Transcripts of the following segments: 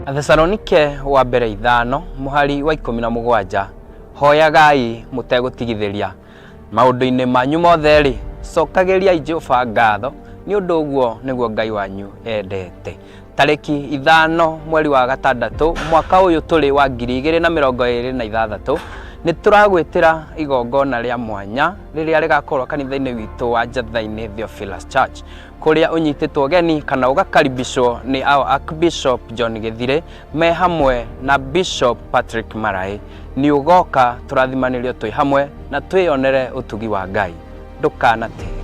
Athesalonike wa mbere ithano mũhari wa 17, hoyagai mũtegũtigithĩria. Maũndũ-inĩ manyu mothe-rĩ, cokagĩriai Jehova ngatho, nĩ ũndũ ũguo nĩguo Ngai wanyu endete. Tarĩki 5 mweri wa gatandatũ mwaka ũyũ tũrĩ wa 2026, nĩ tũragwĩtĩra igongona rĩa mwanya rĩrĩa rĩgakorwo kanitha-inĩ witũ wa Njatha-inĩ Theophilus Church, kũrĩa ũnyitĩtwo ũgeni kana ũgakaribishwo nĩ our Archbishop John Gĩthirĩ me hamwe na Bishop Patrick Maraĩ. Nĩ ũgoka tũrathimanĩrio twĩ hamwe na twĩyonere ũtugi wa Ngai. Ndũkanatere.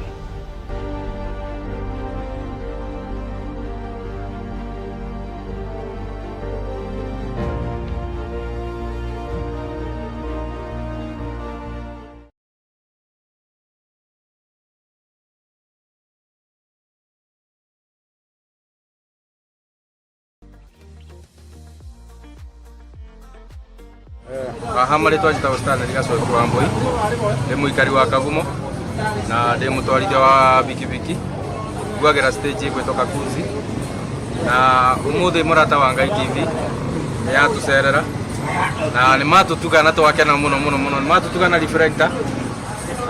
Haha marĩtwa njĩtagwo Stanley Gacoki wa Mbui, ndĩ mũikari wa Kagumo na ndĩ mũtwarithia wa bikibiki, nguagĩra stage ĩgwĩtwo Kakuzi. Na ũmũthĩ Mũrata wa Ngai TV nĩ yatũcerera na nĩ matũtuga na twakena mũno mũno mũno, nĩ matũtuga na reflector.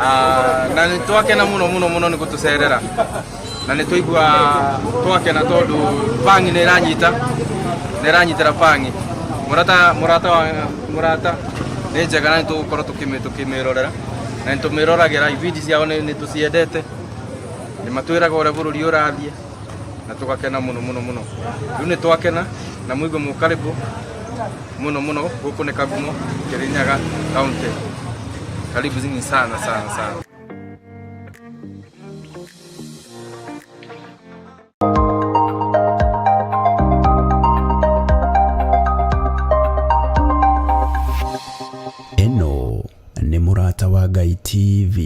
Ah, na nĩ twakena mũno mũno mũno nĩ gũtũcerera na nĩ twaigua twakena tondũ bangi nĩ ĩranyita, nĩ ĩranyitĩra bangi. Mũrata mũrata wa mũrata nĩ njega na nĩ tũgũkorwo tũkĩmĩrorera na nĩ tũmĩroragĩra, ibindi ciao nĩ tũciendete, nĩ matwĩraga ũrĩa bũrũri ũrathiĩ na tũgakena mũno mũno mũno. Rĩu nĩ twakena na mũigue mũkaribu mũno mũno, gũkũ nĩ Kagumo, Kirinyaga County. Karibu zingi sana sana sana. Ĩno nĩ Mũrata wa Ngai TV.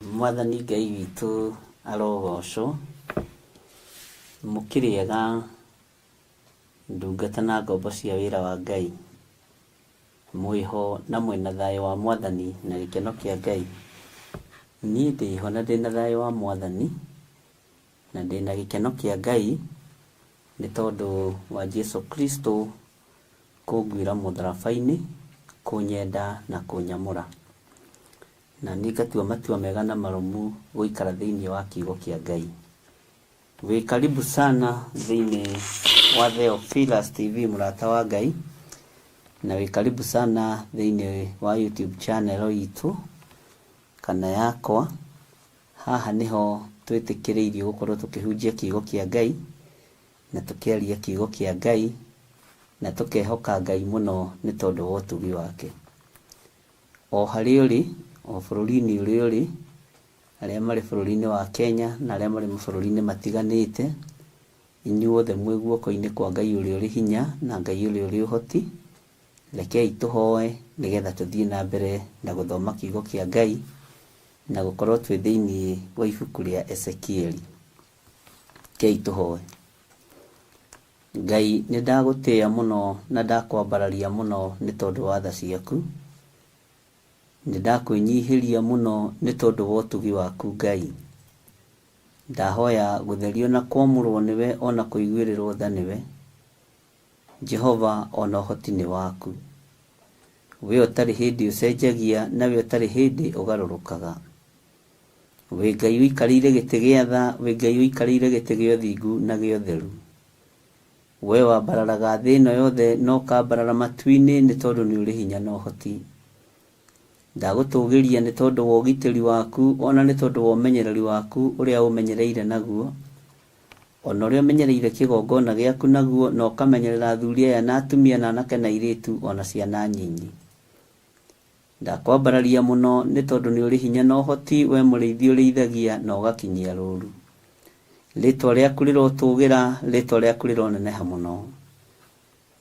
Mwathani Ngai witũ arogocwo. Mũkĩrĩega ndungata na ngombo cia wĩra wa Ngai. Mwĩho na mwĩna thayũ wa Mwathani na gĩkeno kĩa Ngai. Niĩ ndĩho na ndĩna thayũ wa Mwathani na ndĩna gĩkeno kĩa Ngai nĩ tondũ wa Jesu Kristo kũnguĩra mũtharaba-inĩ, kũnyenda na kũnyamũra. Na niĩ ngatua matua mega na marũmu gũikara thĩinĩ wa kiugo kĩa Ngai. Wĩ karibu sana thĩinĩ wa Theophilus TV mũrata wa Ngai, na wĩ karibu sana thĩinĩ wa YouTube channel itũ kana yakwa. Haha nĩho twĩtĩkĩrĩirio gũkorwo tũkĩhunjia kiugo kĩa Ngai na tũkĩaria kiugo kĩa Ngai na tũkehoka Ngai mũno nĩ tondũ wa ũtugi wake. O harĩa ũrĩ, o bũrũri-inĩ ũrĩa ũrĩ, arĩa marĩ bũrũri-inĩ wa Kenya na arĩa marĩ mabũrũri-inĩ matiganĩte, inyuothe mwĩ guoko-inĩ kwa Ngai ũrĩa ũrĩ hinya na Ngai ũrĩa ũrĩ ũhoti, rekei tũhoe nĩgetha tũthiĩ na mbere na gũthoma kiugo kĩa Ngai na gũkorwo twĩ thĩinĩ wa ibuku rĩa Ezekieli. Rekei tũhoe. Ngai nĩ ndagũtĩĩa mũno na ndakwambararia mũno nĩ tondũ wa tha ciaku. Nĩ ndakwĩnyihĩria mũno nĩ tondũ wa ũtugi waku Ngai. Ndahoya gũtherio na kwamũrwo nĩwe o na kũiguĩrĩrwo tha nĩwe. Jehova o na ũhoti nĩ waku. We ũtarĩ hĩndĩ ũcenjagia na we ũtarĩ hĩndĩ ũgarũrũkaga. Wĩ Ngai ũikarĩire gĩtĩ gĩa tha, wĩ Ngai ũikarĩire gĩtĩ gĩa ũthingu na gĩa ũtheru. We wambararaga thĩ ĩno yothe na ũkambarara matu-inĩ nĩ tondũ nĩ ũrĩ hinya na ũhoti. Ndagũtũũgĩria nĩ tondũ wa ũgitĩri waku o na nĩ tondũ wa ũmenyereri waku ũrĩa ũmenyereire naguo, o na ũrĩa ũmenyereire kĩgongona gĩaku naguo, na ũkamenyerera athuri aya na atumia na anake na airĩtu o na ciana nyinyi. Ndakwambararia mũno nĩ tondũ nĩ ũrĩ hinya na ũhoti, wee mũrĩithi ũrĩithagia na ũgakinyia rũũru. Rĩĩtwa rĩaku rĩrotũũgĩra, rĩĩtwa rĩaku rĩroneneha mũno.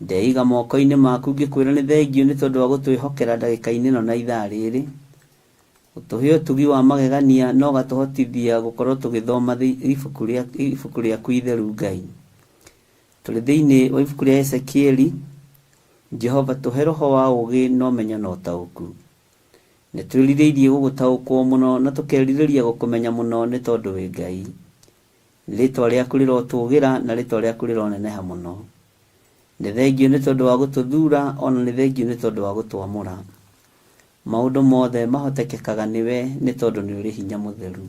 Ndeiga moko-inĩ maku ngĩkwĩra nĩ thengiũ nĩ tondũ wa gũtwĩhokera ndagĩka-inĩ ĩno na ithaa rĩrĩ. Ũtũhe ũtugi wa magegania na ũgatũhotithia gũkorwo tũgĩthoma ibuku rĩa ibuku rĩaku itheru Ngai. Tũrĩ thĩinĩ wa ibuku rĩa Ezekieli, Jehova tũhe roho wa ũũgĩ na ũmenyo na ũtaũku. Nĩ twĩrirĩirie gũgũtaũkwo mũno na tũkerirĩria gũkũmenya mũno nĩ tondũ wĩ Ngai. Rĩtwa rĩaku rĩrotũgĩra na rĩtwa rĩaku rĩroneneha mũno. Nĩ thengiũ nĩ tondũ wa gũtũthura ona nĩ thengiũ nĩ tondũ wa gũtwamũra. Maũndũ mothe mahotekekaga nĩwe nĩ tondũ nĩ ũrĩ hinya mũtheru.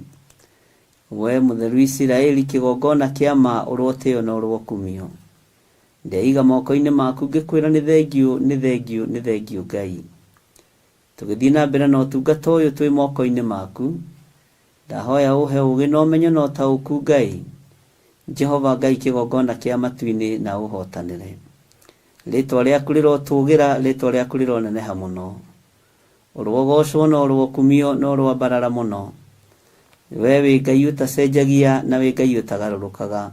We mũtheru Isiraeli kĩgongona kĩa ma ũrotĩo na ũrokumio. Ndeiga moko-inĩ maku ngĩkwĩra nĩ thengiũ, nĩ thengiũ, nĩ thengiũ Ngai. Tũgĩthiĩ na mbere na ũtungata ũyũ twĩ moko-inĩ maku. Ndahoya ũhe ũũgĩ na ũmenyo na ũtaũku Ngai. Jehova Ngai kĩgongona kĩa matu-inĩ na ũhotanĩre. Rĩtwa rĩaku rĩrotũgĩra, rĩtwa rĩaku rĩroneneha mũno. Ũrogocwo na ũrokumio na ũroambarara mũno. We wĩ Ngai ũtacenjagia na wĩ Ngai ũtagarũrũkaga.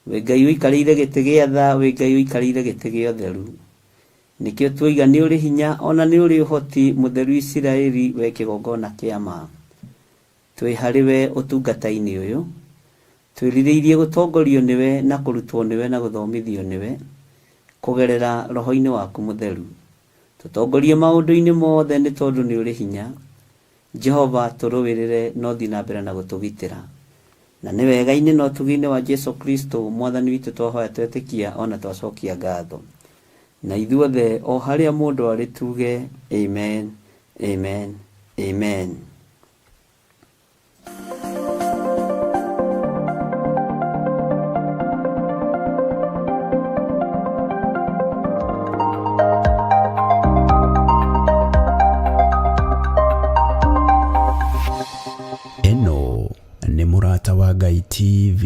Wĩ Ngai ũikarĩire gĩtĩ gĩa tha, wĩ Ngai ũikarĩire gĩtĩ gĩa ũtheru. Nĩkĩo tuoiga nĩ ũrĩ hinya ona nĩ ũrĩ ũhoti mũtheru Isiraeli we kĩgongona kĩa ma. Twĩ harĩ we ũtungata-inĩ ũyũ. Twĩrirĩirie gũtongorio nĩwe na kũrutwo nĩwe na gũthomithio nĩwe kũgerera roho-inĩ waku mũtheru. Tũtongorie maũndũ-inĩ mothe nĩ tondũ nĩ ũrĩ hinya. Jehova tũrũĩrĩre na ũthiĩ na mbere na gũtũgitĩra. Na nĩ wega-inĩ na ũtugi-inĩ wa Jesu Kristo mwathani witũ twahoya twetĩkia ona twacokia ngatho. Na ithuothe o harĩa mũndũ arĩ tuge amen, amen, amen. Ĩno nĩ Mũrata wa Ngai TV.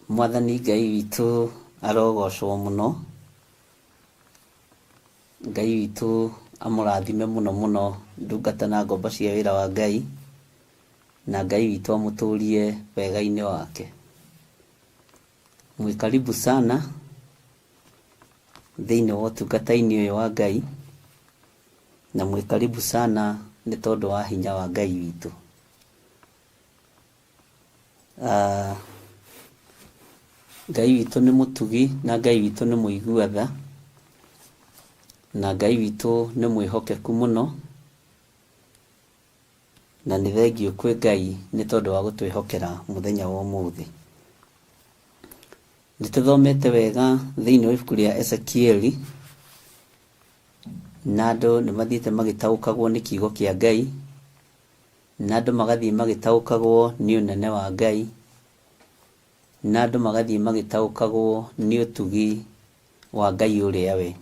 Mwathani Ngai witũ arogocwo mũno. Ngai witũ amũrathime mũno mũno ndungata na ngombo cia wĩra wa Ngai, na Ngai witũ amũtũrie wega-inĩ wake. Mwĩ karibu sana thĩinĩ wa ũtungata-inĩ ũyũ wa Ngai, na mwĩ karibu sana nĩ tondũ wa hinya wa Ngai witũ. Ah, Ngai witũ nĩ mũtugi na Ngai witũ nĩ mũigua tha na Ngai witũ nĩ mwĩhokeku mũno na nĩ thengiũ kwĩ Ngai nĩ tondũ wa gũtwĩhokera mũthenya wa ũmũthĩ. Nĩ tũthomete wega thĩinĩ wa ibuku rĩa Ezekieli na andũ nĩ mathiĩte magĩtaũkagwo nĩ kiugo kĩa Ngai na andũ magathiĩ magĩtaũkagwo nĩ ũnene wa Ngai, na andũ magathiĩ magĩtaũkagwo nĩ ũtugi wa Ngai ũrĩa we.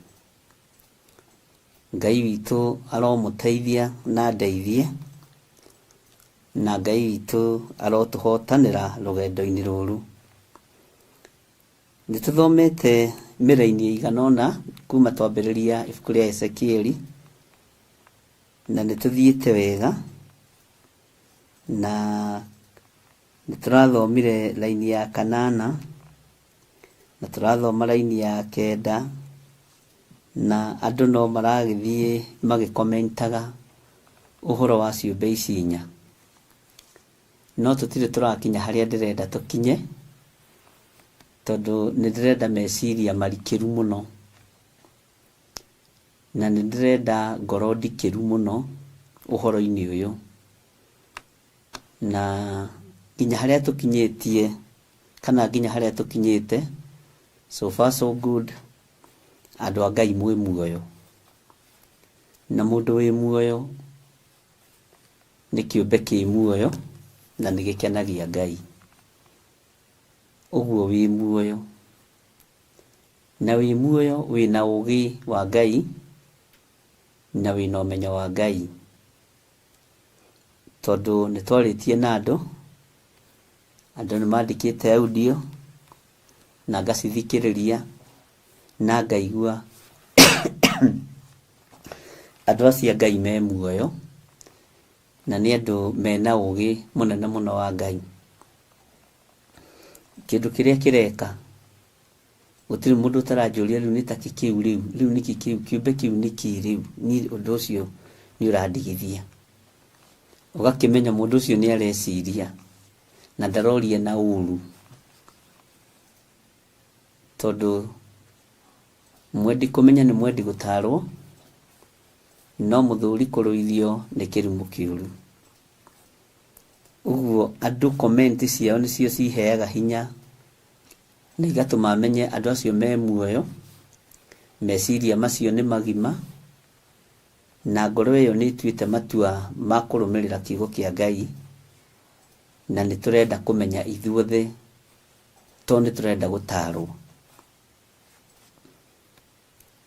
Ngai witũ aromũteithia na andeithie, na Ngai witũ arotũhotanĩra rũgendo-inĩ rũrũ. Nĩ tũthomete mĩraini ĩigana ũna kuma twambĩrĩria ibuku rĩa Ezekieli, na nĩ tũthiĩte wega na nĩ tũrathomire raini ya kanana na tũrathoma raini ya kenda na andũ no maragĩthiĩ magĩkomentaga ũhoro wa ciũmbe ici inya no tũtirĩ tũrakinya harĩa ndĩrenda tũkinye tondũ nĩ ndĩrenda meciria marikĩru mũno. Na nĩ ndĩrenda ngoro ndikĩru mũno ũhoro-inĩ ũyũ. Na nginya harĩa tũkinyĩtie kana nginya harĩa tũkinyĩte, so far so good, andũ a Ngai mwĩ muoyo. Na mũndũ wĩ muoyo nĩ kĩũmbe kĩ muoyo na nĩ gĩkenagia Ngai. Ũguo wĩ muoyo. Na wĩ muoyo wĩna ũgĩ wa Ngai na wĩna ũmenyo wa Ngai. Tondũ nĩ twarĩtie na andũ, andũ nĩ mandĩkĩte audio, na ngacithikĩrĩria na ngaigua andũ acio a Ngai me muoyo na nĩ andũ mena ũgĩ mũnene mũno wa Ngai. Kĩndũ kĩrĩa kĩreka gũtirĩ mũndũ ũtaranjũria rĩu nĩ takĩ kĩu rĩu rĩu nĩkĩ kĩu kĩũmbe kĩu nĩkĩ rĩu niĩ ũndũ ũcio nĩ ũrandigithia. Ũgakĩmenya mũndũ ũcio nĩ areciria na ndaroria na ũru tondũ mwendi kũmenya nĩ mwendi gũtarwo no mũthũri kũrũithio nĩ kĩrumo kĩũru. Ũguo andũ comment ciao nĩcio ciheaga hinya na igatũma menye andũ acio me muoyo, meciria macio nĩ magima na ngoro ĩyo nĩ ĩtuĩte matua ma kũrũmĩrĩra kiugo kĩa Ngai na nĩ tũrenda kũmenya ithuothe tondũ nĩ tũrenda gũtarwo.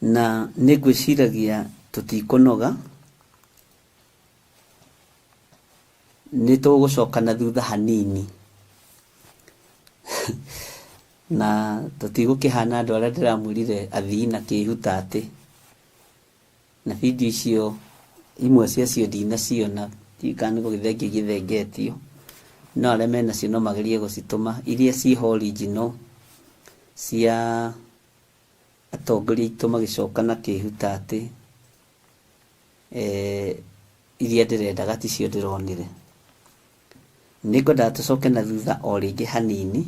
Na nĩ ngwĩciragia tũtikũnoga, nĩ tũgũcoka na thutha hanini na tũtigũkĩhana andũ arĩa ndĩramwĩrire athii na kĩhutatĩ na video icio imwe ciacio ndinaciona ndiũĩ kana nĩ gũgĩthengio igĩthengetio no arĩa menacio no magerie gũcitũma iria ciĩho original cia atongoria aitũ magĩcoka na kĩhutatĩ iria ndĩrendaga ticio ndĩronire. Nĩ ngwendaga tũcoke na thutha o rĩngĩ hanini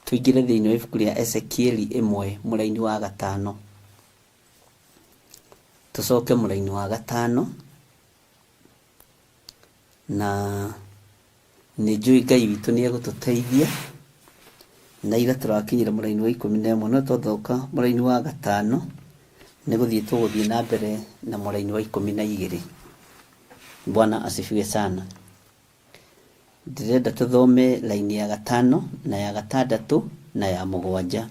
tũingĩre thĩinĩ wa ibuku rĩa Ezekieli 1 mũraini wa 5. Tũcoke mũraini wa 5 na nĩ njũĩ Ngai witũ nĩ egũtũteithia na ira tũrakinyire mũraini wa 11 no twathoka mũraini wa 5 nĩ gũthiĩ tũgũthiĩ na mbere na mũraini wa 12. Bwana asifiwe sana. Ndĩrenda tũthome raini ya 5 na ya 6 na ya 7.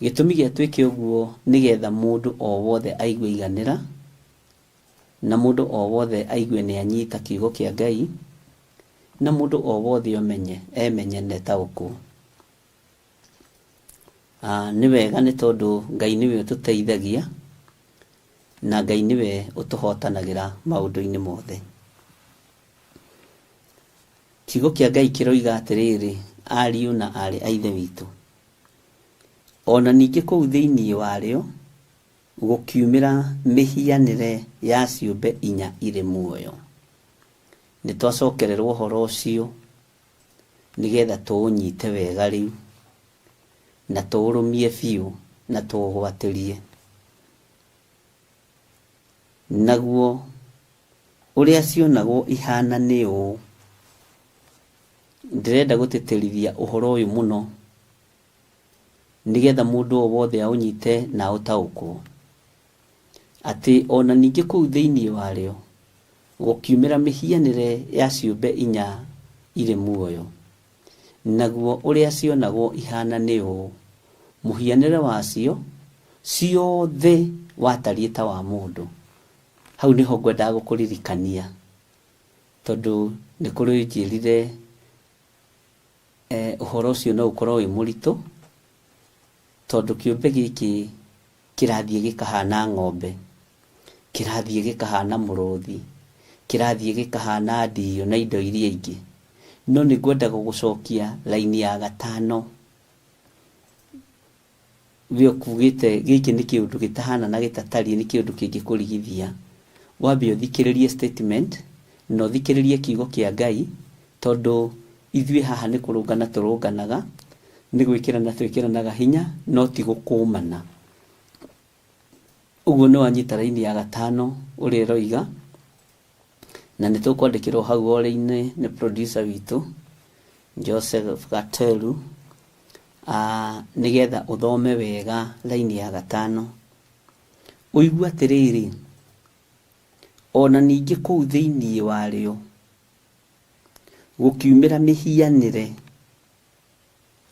Gĩtũmi gĩa twĩke ũguo nĩgetha mũndũ o wothe aigue iganĩra na mũndũ o wothe aigue nĩ anyita kiugo kĩa Ngai na mũndũ o wothe emenye na etaũkwo. Nĩ wega nĩ tondũ Ngai nĩwe ũtũteithagia na Ngai nĩwe ũtũhotanagĩra maũndũ-inĩ mothe. Kiugo kĩa Ngai kĩroiga atĩrĩrĩ, ariũ na aarĩ a Ithe witũ, ona ningĩ kũu thĩinĩ warĩo gũkiumĩra mĩhianĩre ya ciũmbe inya irĩ muoyo. Nĩ twacokererwo ũhoro ũcio nĩgetha tũũnyite wega rĩu na tũũrũmie biũ na tũũgwatĩrie. Naguo ũrĩa cionagwo ihana nĩ ũũ. Ndĩrenda gũtĩtĩrithia ũhoro ũyũ mũno nĩgetha mũndũ o wothe aũnyite na aũtaũkwo atĩ ona ningĩ kũu thĩinĩ warĩo gũkiumĩra mĩhianĩre ya ciũmbe inya irĩ muoyo. Naguo ũrĩa cionagwo ihana nĩ ũũ, mũhianĩre wacio ciothe watariĩ ta wa mũndũ. Hau nĩho ngwendaga gũkũririkania tondũ nĩ kũrĩ njĩrire ũhoro ũcio no ũkorwo wĩ mũritũ tondũ kĩũmbe gĩkĩ kĩrathiĩ gĩkahana ng'ombe, kĩrathiĩ gĩkahana mũrũthi, kĩrathiĩ gĩkahana ndiũ na indo iria ingĩ. No nĩ ngwenda gũgũcokia raini ya 5. We ũkugĩte gĩkĩ nĩ kĩũndũ gĩtahana na gĩtatariĩ, nĩ kĩũndũ kĩngĩkũrigithia. Wambe ũthikĩrĩrie statement na ũthikĩrĩrie kiugo kĩa Ngai tondũ ithuĩ haha nĩ kũrũngana tũrũnganaga, nĩ gwĩkĩrana twĩkĩranaga hinya no ti gũkũmana. Ũguo nĩ wanyita raini ya 5 ũrĩa ĩroiga na nĩ tũkwandĩkĩrwo hau ore-inĩ nĩ producer witũ Joseph Gateru nĩgetha ũthome wega raini ya 5. Ũigue atĩrĩrĩ, ona ningĩ kũu thĩinĩ warĩo gũkiumĩra mĩhianĩre,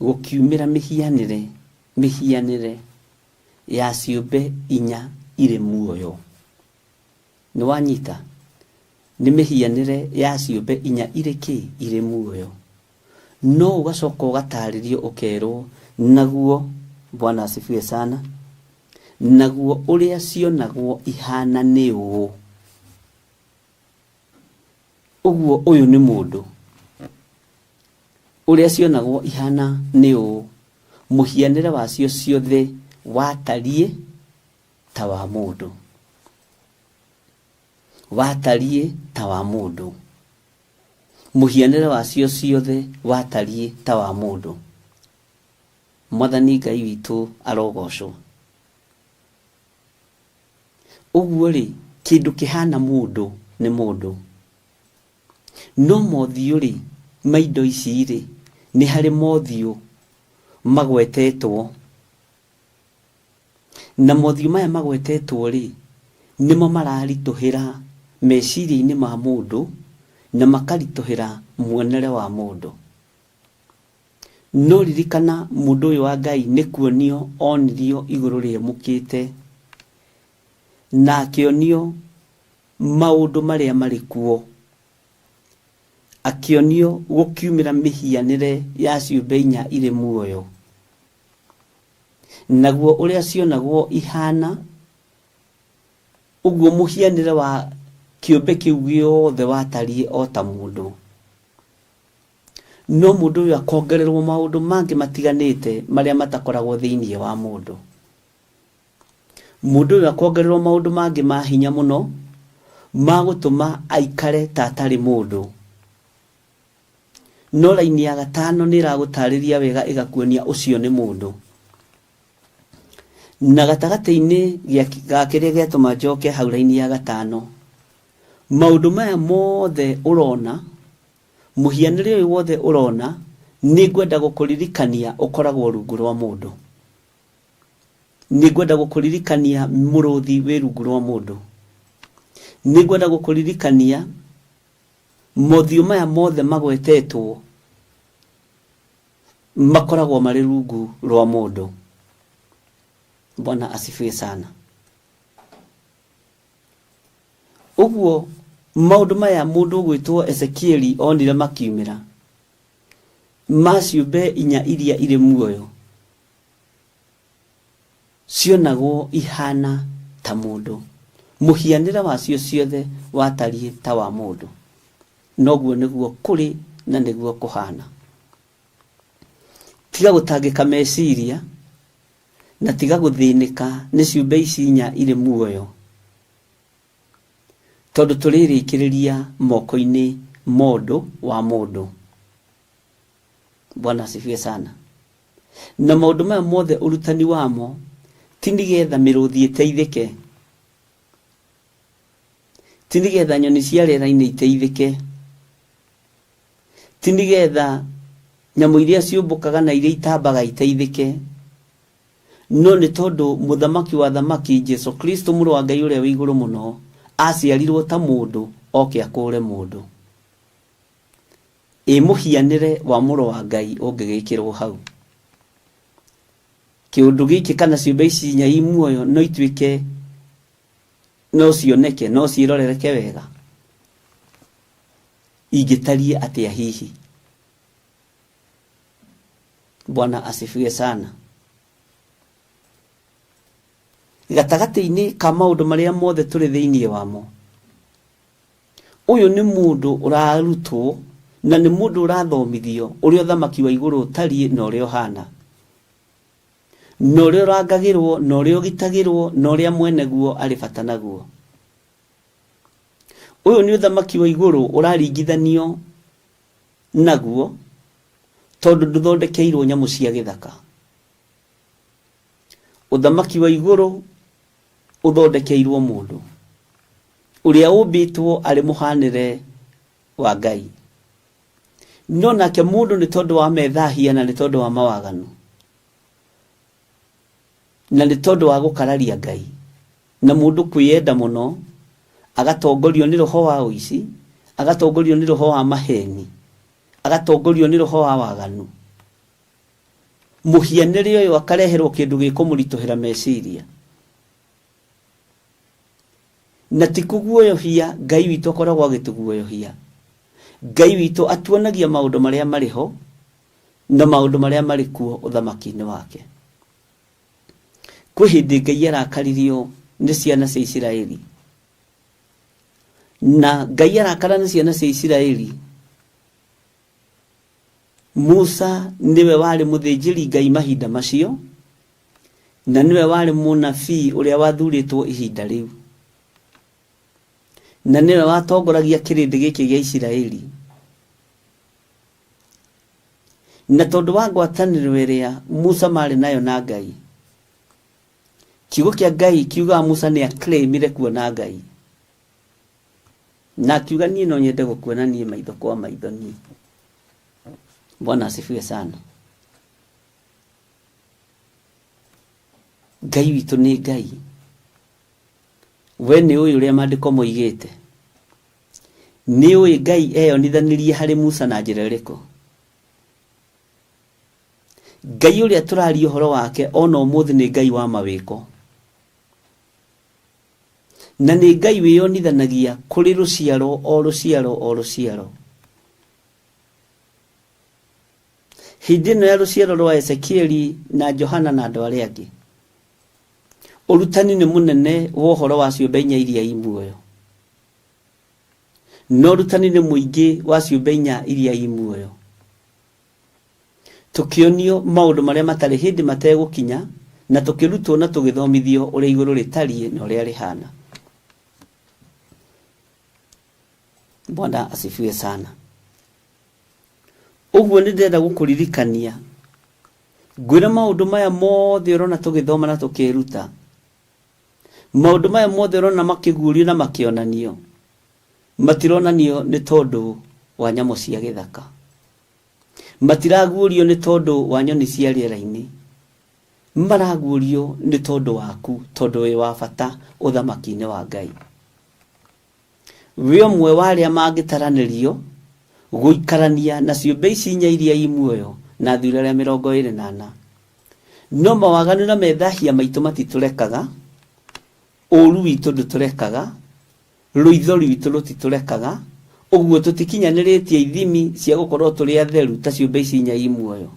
gũkiumĩra mĩhianĩre, mĩhianĩre ya ciũmbe inya irĩ muoyo. Nĩ wanyita? Nĩ mĩhianĩre ya ciũmbe inya irĩ kĩ? Irĩ muoyo. No ũgacoka ũgatarĩrio ũkerwo naguo, Bwana asifiwe sana, naguo ũrĩa cionagwo ihana nĩ ũũ. Ũguo ũyũ nĩ mũndũ. Ũrĩa cionagwo ihana nĩ ũũ, mũhianĩre wacio ciothe watariĩ ta wa mũndũ. Watariĩ ta wa mũndũ. Mũhianĩre wacio ciothe watariĩ ta wa mũndũ. Mwathani Ngai witũ arogocwo. Ũguo-rĩ, kĩndũ kĩhana mũndũ nĩ mũndũ. No mothiũ-rĩ, ma indo ici-rĩ, nĩ harĩ mothiũ magwetetwo. Na mothiũ maya magwetetwo-rĩ, nĩmo mararitũhĩra meciria-inĩ ma mũndũ na makaritũhĩra muonere wa mũndũ. No ririkana mũndũ ũyũ wa Ngai nĩ kuonio onirio igũrũ rĩemũkĩte na akĩonio maũndũ marĩa marĩ kuo. Akĩonio gũkiumĩra mĩhianĩre ya ciũmbe inya irĩ muoyo. Naguo ũrĩa cionagwo ihana, ũguo mũhianĩre wa kĩũmbe kĩu gĩothe watariĩ o ta mũndũ. No mũndũ ũyũ akongererwo maũndũ mangĩ matiganĩte marĩa matakoragwo thĩinĩ wa mũndũ. Mũndũ ũyũ akongererwo maũndũ mangĩ ma hinya mũno ma gũtũma aikare ta atarĩ mũndũ. No raini ya gatano nĩ ĩragũtarĩria wega ĩgakuonia ũcio nĩ mũndũ. Na gatagatĩ-inĩ ga kĩrĩa gĩatũma njoke hau raini ya gatano, maũndũ maya mothe ũrona Mũhianĩre ũyũ wothe ũrona, nĩngwenda gũkũririkania ũkoragwo rungu rwa mũndũ. Nĩngwenda gũkũririkania mũrũthi wĩ rungu rwa mũndũ. Nĩngwenda gũkũririkania mothiũ maya mothe magwetetwo makoragwo marĩ rungu rwa mũndũ. Bwana asifiwe sana. Ũguo maũndũ maya mũndũ ũgwĩtwo Ezekieli onire makiumĩra, ma ciũmbe inya iria irĩ muoyo, cionagwo ihana ta mũndũ. Mũhianĩre wacio ciothe watariĩ ta wa mũndũ. Noguo nĩguo kũrĩ na nĩguo kũhana. Tiga gũtangĩka meciria, na tiga gũthĩnĩka nĩ ciũmbe ici inya irĩ muoyo, tondũ tũrĩrĩkĩrĩria moko-inĩ mondũ wa mũndũ. Bwana asifiwe sana. Na maũndũ maya mothe ũrutani wamo ti nĩgetha mĩrũthi ĩteithĩke, ti nĩgetha nyoni cia rĩera-inĩ iteithĩke, ti nĩgetha nyamũ iria ciũmbũkaga na iria itambaga iteithĩke, no nĩ tondũ mũthamaki wa athamaki Jesu Kristo mũrũ wa Ngai ũrĩa wĩ igũrũ mũno aciarirwo ta mũndũ oke akũũre mũndũ. Ĩ mũhianĩre wa mũrũ wa Ngai ũngĩgĩkĩrwo hau? Kĩũndũ gĩkĩ kana ciũmbe ici inya i muoyo no ituĩke no cioneke no ciĩrorereke wega? Ingĩtariĩ atĩa hihi? Bwana asifiwe sana. Gatagatĩ-inĩ ka maũndũ marĩa mothe tũrĩ thĩinĩ wamo, ũyũ nĩ mũndũ ũrarutwo na nĩ mũndũ ũrathomithio ũrĩa ũthamaki wa igũrũ ũtariĩ na ũrĩa ũhana, na ũrĩa ũrangagĩrwo na ũrĩa ũgitagĩrwo na ũrĩa mwene guo arĩ bata naguo. Ũyũ nĩ ũthamaki wa igũrũ ũraringithanio naguo tondũ ndũthondekeirwo nyamũ cia gĩthaka. Ũthamaki wa igũrũ ũthondekeirwo mũndũ ũrĩa ũmbĩtwo arĩ mũhanĩre wa Ngai. No nake mũndũ nĩ tondũ wa methahia na nĩ tondũ wa mawaganu na nĩ tondũ wa gũkararia Ngai na mũndũ kwĩyenda mũno, agatongorio nĩ roho wa ũici, agatongorio nĩ roho wa maheni, agatongorio nĩ roho wa waganu. Mũhianĩre ũyũ akareherwo kĩndũ gĩkũmũritũhĩra meciria. Na ti kũguoyohia Ngai witũ akoragwo agĩtũguoyohia. Ngai witũ atuonagia maũndũ marĩa marĩ ho, Na maũndũ marĩa marĩ kuo ũthamaki-inĩ wake. Kwĩ hĩndĩ Ngai arakaririo nĩ ciana cia Isiraeli. Na Ngai arakara nĩ ciana cia Isiraeli, Musa nĩwe warĩ mũthĩnjĩri Ngai mahinda macio, na nĩwe warĩ mũnabii ũrĩa wathurĩtwo ihinda rĩu. Na nĩwe watongoragia kĩrĩndĩ gĩkĩ gĩa Isiraeli. Na tondũ wa ngwatanĩro ĩrĩa Musa marĩ nayo na Ngai, kiugo kĩa Ngai kiugaga Musa nĩ aclaimire kuona Ngai. Na akiuga niĩ no nyende gũkuona niĩ maitho kwa maitho niĩ. Bwana asifiwe sana. Ngai witũ nĩ Ngai. We nĩ ũĩ ũrĩa maandĩko moigĩte? Nĩ ũĩ Ngai eyonithanirie harĩ Musa na njĩra ĩrĩkũ? Ngai ũrĩa tũraria ũhoro wake ona ũmũthĩ nĩ Ngai wa mawĩko. Na nĩ Ngai wĩyonithanagia kũrĩ rũciaro o rũciaro o rũciaro. Hĩndĩ ĩno ya rũciaro rwa Ezekieli na Johana na andũ arĩa angĩ, ũrutani nĩ mũnene wa ũhoro wa ciũmbe inya iria i muoyo. Na ũrutani nĩ mũingĩ wa ciũmbe inya iria i muoyo. Tũkĩonio maũndũ marĩa matarĩ hĩndĩ mategũkinya, na tũkĩrutwo na tũgĩthomithio ũrĩa igũrũ rĩtariĩ na ũrĩa rĩhana. Bwana asifiwe sana. Ũguo nĩ ndĩrenda gũkũririkania ngwĩra maũndũ maya mothe ũrona tũgĩthoma na tũkĩruta, maũndũ maya mothe ũrona makĩguũrio na makĩonanio, matironanio nĩ tondũ wa nyamũ cia gĩthaka, matiraguũrio nĩ tondũ wa nyoni cia rĩera-inĩ, maraguũrio nĩ tondũ waku, tondũ wĩ wa bata ũthamaki-inĩ wa Ngai. Wĩ ũmwe wa arĩa mangĩtaranĩrio gũikarania na ciũmbe ici inya iria i muoyo na athuri arĩa 24. No mawaganu na methahia maitũ matitũrekaga, ũũru witũ ndũtũrekaga, rũitho rwitũ rũtitũrekaga, ũguo tũtikinyanĩrĩtie ithimi cia gũkorwo tũrĩ atheru ta ciũmbe ici inya i muoyo.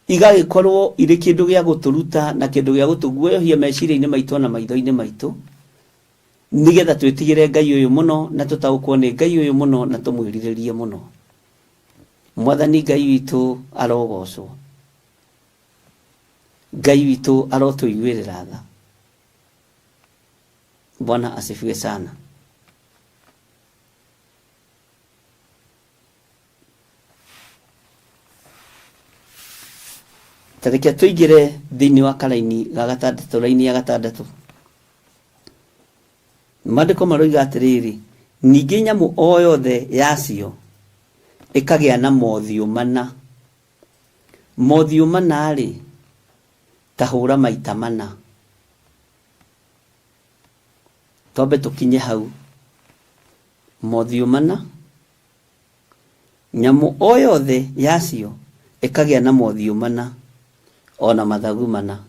Igagĩkorwo irĩ kĩndũ gĩa gũtũruta na kĩndũ gĩa gũtũguoyohia meciria-inĩ maitũ o na maitho-inĩ maitũ, nĩgetha twĩtigĩre Ngai ũyũ mũno na tũtaũkwo nĩ Ngai ũyũ mũno na tũmwĩrirĩrie mũno. Mwathani Ngai witũ arogocwo. Ngai witũ arotũiguĩrĩra tha. Bwana asifiwe sana. Ta reke tũingĩre thĩinĩ wa karaini ga gatandatũ, raini ya gatandatũ. Maandĩko maroiga atĩrĩrĩ, ningĩ nyamũ o yothe yacio ĩkagĩa na mothiũ mana. Mothiũ mana-rĩ, ta hũra maita mana. Twambe tũkinye hau. Mothiũ mana. Nyamũ o yothe yacio ĩkagĩa na mothiũ mana, o na mathagu mana.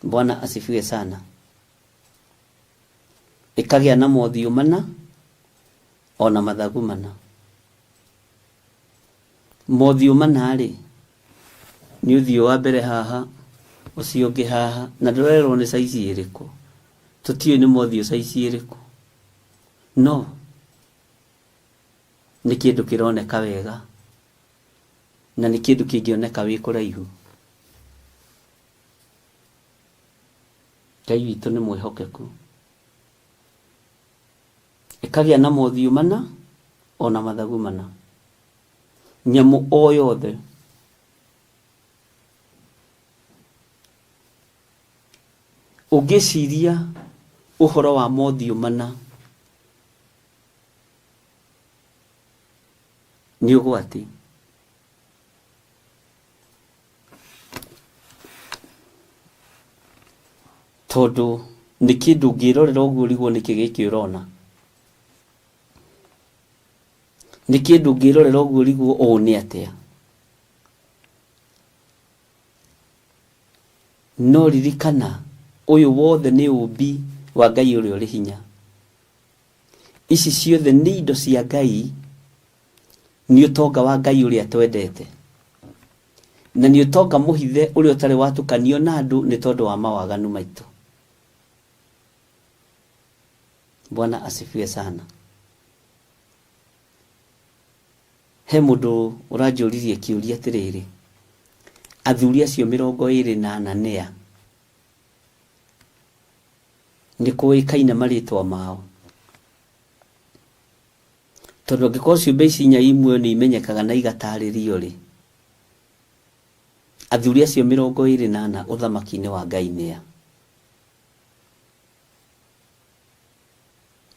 Bwana asifiwe sana. Ĩkagĩa na mothiũ mana, o na mathagu mana. Mothiũ mana-rĩ, nĩ ũthiũ wa mbere haha, ũcio ũngĩ haha, na ndũrerwo nĩ size ĩrĩkũ. Tũtiũĩ nĩ mothiũ size ĩrĩkũ. No nĩ kĩndũ kĩroneka wega, na nĩ kĩndũ kĩngĩoneka wĩ kũraihu. Ngai witũ nĩ mwĩhokeku. Ĩkagĩa na mothiũ mana o na mathagu mana. Nyamũ o yothe. Ũngĩciria ũhoro wa mothiũ mana nĩ ũgwati. Tondũ nĩ kĩndũ ũngĩrorera ũguo ũrigwo nĩkĩ gĩkĩ ũrona. Nĩ kĩndũ ũngĩrorera ũguo ũrigwo ũũ nĩ atĩa. No ririkana ũyũ wothe nĩ ũmbi wa Ngai ũrĩa ũrĩ hinya. Ici ciothe nĩ indo cia Ngai. Nĩ ũtonga wa Ngai ũrĩa twendete, na nĩ ũtonga mũhithe ũrĩa ũtarĩ watukanio na andũ nĩ tondũ wa mawaganu maitũ. Bwana asifiwe sana. He mũndũ ũranjũririe kĩũria atĩrĩrĩ, athuri acio 24 nĩa? Nĩ kũĩkaine marĩtwa mao? Tondũ angĩkorwo ciũmbe ici inya i muoyo nĩ imenyekaga na igatarĩrio rĩ, athuri acio 24 ũthamaki-inĩ wa Ngai nĩa?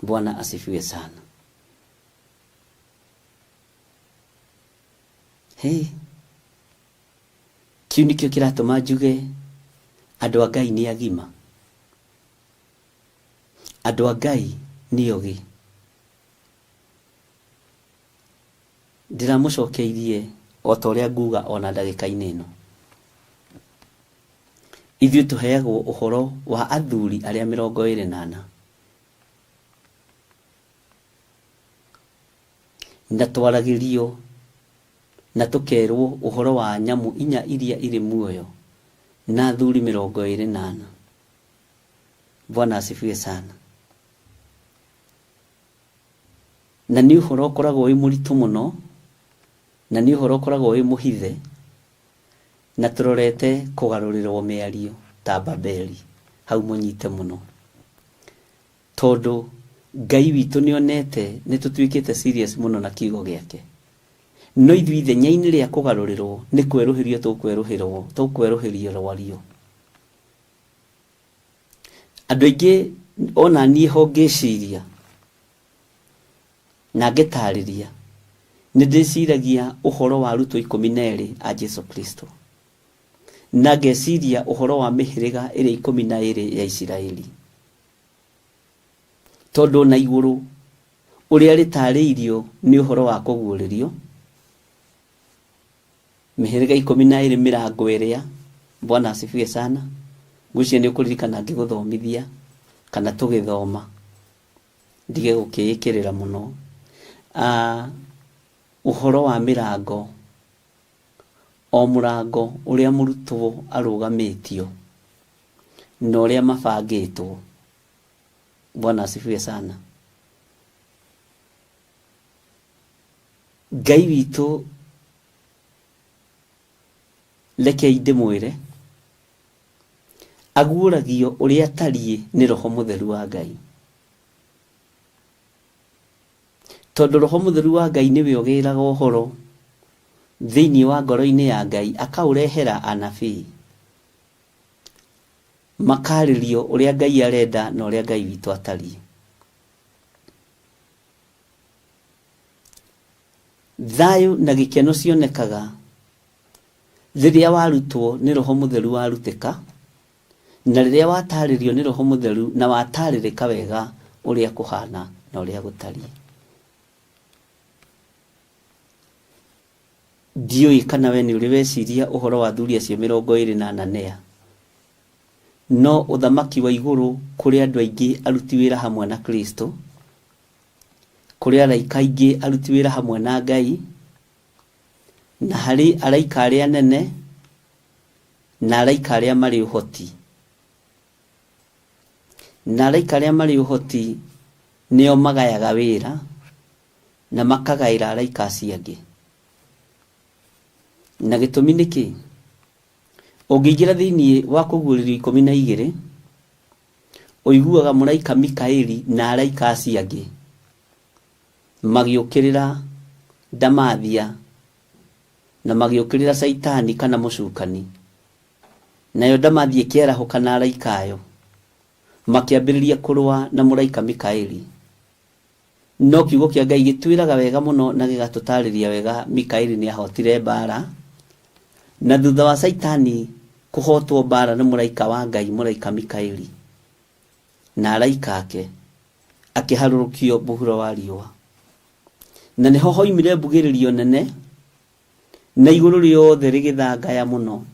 Bwana asifiwe sana. Hey, kĩu nĩkĩo kĩratũma njuge andũ a Ngai nĩ agima, andũ a Ngai nĩ ogĩ. Ndĩramũcokeirie o ta ũrĩa nguga ona ndagĩka-inĩ ĩno. Ithuĩ tũheagwo ũhoro wa athuri arĩa 24. Na twaragĩrio na tũkerwo ũhoro wa nyamũ inya iria irĩ muoyo na athuri 24. Bwana asifiwe sana. Na nĩ ũhoro ũkoragwo wĩ mũritũ mũno, na nĩ ũhoro ũkoragwo wĩ mũhithe, na tũrorete kũgarũrĩrwo mĩario ta Babeli, hau mũnyite mũno. Tondũ Ngai witũ nĩonete nĩtũtuĩkĩte serious mũno na kiugo gĩake. No ithuĩ ithenya-inĩ rĩa kũgarũrĩrwo nĩ kwerũhĩrio tũkwerũhĩrwo, tũkwerũhĩrio rwario. Andũ aingĩ ona niĩ ho ngĩciria na ngĩtarĩria nĩ ndĩciragia ũhoro wa arutwo 12 a Jesu Kristo na ngeciria ũhoro wa mĩhĩrĩga ĩrĩa 12 ya Isiraeli tondũ ona igũrũ ũrĩa rĩtarĩirio nĩ ũhoro wa kũguũrĩrio Mĩhĩrĩga 12 mĩrango ĩrĩa, Bwana asifiwe sana, ngwĩciria nĩ ũkũririkana ngĩgũthomithia kana tũgĩthoma, ndige gũkĩĩkĩrĩra mũno. Ah, ũhoro wa mĩrango, o mũrango ũrĩa mũrutwo arũgamĩtio na ũrĩa mabangĩtwo. Bwana asifiwe sana. Ngai witũ rekei ndĩmwĩre, aguũragio ũrĩa atariĩ nĩ Roho Mũtheru wa Ngai. Tondũ Roho Mũtheru wa Ngai nĩwe ũgĩraga ũhoro thĩinĩ wa ngoro-inĩ ya Ngai akaũrehera anabii. Makarĩrio ũrĩa Ngai arenda na ũrĩa Ngai witũ atariĩ. Thayũ na gĩkeno cionekaga rĩrĩa warutwo nĩ Roho Mũtheru warutĩka, na rĩrĩa watarĩrio nĩ Roho Mũtheru na watarĩrĩka wega ũrĩa kũhana na ũrĩa gũtariĩ. Ndiũĩ kana we nĩ ũrĩ weciria ũhoro wa athuri acio 24 nĩa. No ũthamaki wa igũrũ kũrĩ andũ aingĩ aruti wĩra hamwe na Kristo, Kũrĩ araika aingĩ aruti wĩra hamwe na Ngai, na harĩ araika arĩa anene na araika arĩa marĩ ũhoti. Na araika arĩa marĩ ũhoti nĩo magayaga wĩra na makagaĩra araika acio angĩ. Na gĩtũmi nĩ kĩ? Ũngĩingĩra thĩinĩ wa Kũguũrĩrio 12, Ũiguaga mũraika Mikaeli na araika acio angĩ magĩũkĩrĩra ndamathia na magĩũkĩrĩra Caitani kana mũcukani. Nayo ndamathia ĩkĩarahũka na araika ayo, makĩambĩrĩria kũrũa na mũraika Mikaeli. No kiugo kĩa Ngai gĩtwĩraga wega mũno na gĩgatũtarĩria wega Mikaeli nĩ ahotire mbaara, na thutha wa Caitani kũhotwo mbaara nĩ mũraika wa Ngai, mũraika Mikaeli, na araika ake, akĩharũrũkio mũhuro wa riũa. Na nĩho hoimire mbugĩrĩrio nene, na igũrũ rĩothe rĩgĩthangaya mũno,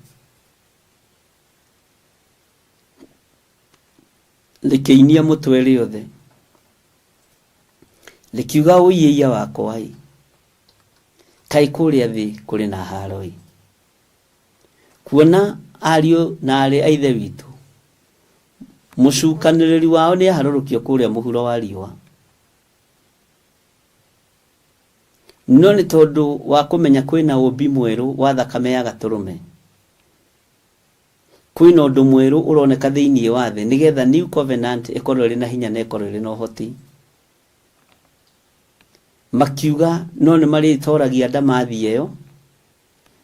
rĩkĩinia mũtwe rĩothe. Rĩkiuga ũi ĩiya wakwa ĩ. Kaĩ kũrĩa thĩ kũrĩ na haro-ĩ! Kuona ariũ na aarĩ a Ithe witũ, mũcukanĩrĩri wao nĩ aharũrũkio kũrĩa mũhuro wa riũa. No nĩ tondũ wa kũmenya kwĩna ũũmbi mwerũ wa thakame ya Gatũrũme, kwĩna ũndũ mwerũ ũroneka thĩinĩ wa thĩ nĩgetha New Covenant ĩkorwo ĩrĩ na hinya na ĩkorwo ĩrĩ na ũhoti. Makiuga no nĩ marĩtoragia ndamathia ĩyo,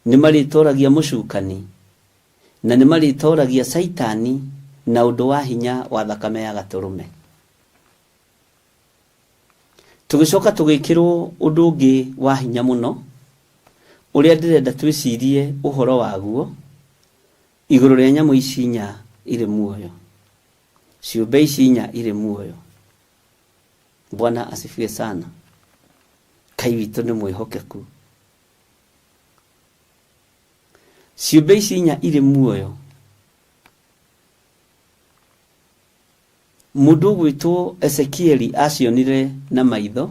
nĩ marĩtoragia mũcukani, na nĩ marĩtoragia Caitani na ũndũ wa hinya wa thakame ya Gatũrũme. Tũgĩcoka tũgĩkĩrwo ũndũ ũngĩ wa hinya mũno, ũrĩa ndĩrenda twĩcirie ũhoro waguo, igũrũ rĩa nyamũ ici inya irĩ muoyo, ciũmbe ici inya irĩ muoyo. Bwana asifiwe sana. Ngai witũ nĩ mwĩhokeku. Ciũmbe ici inya irĩ muoyo, Mũndũ ũgwĩtwo Ezekieli aacionire na maitho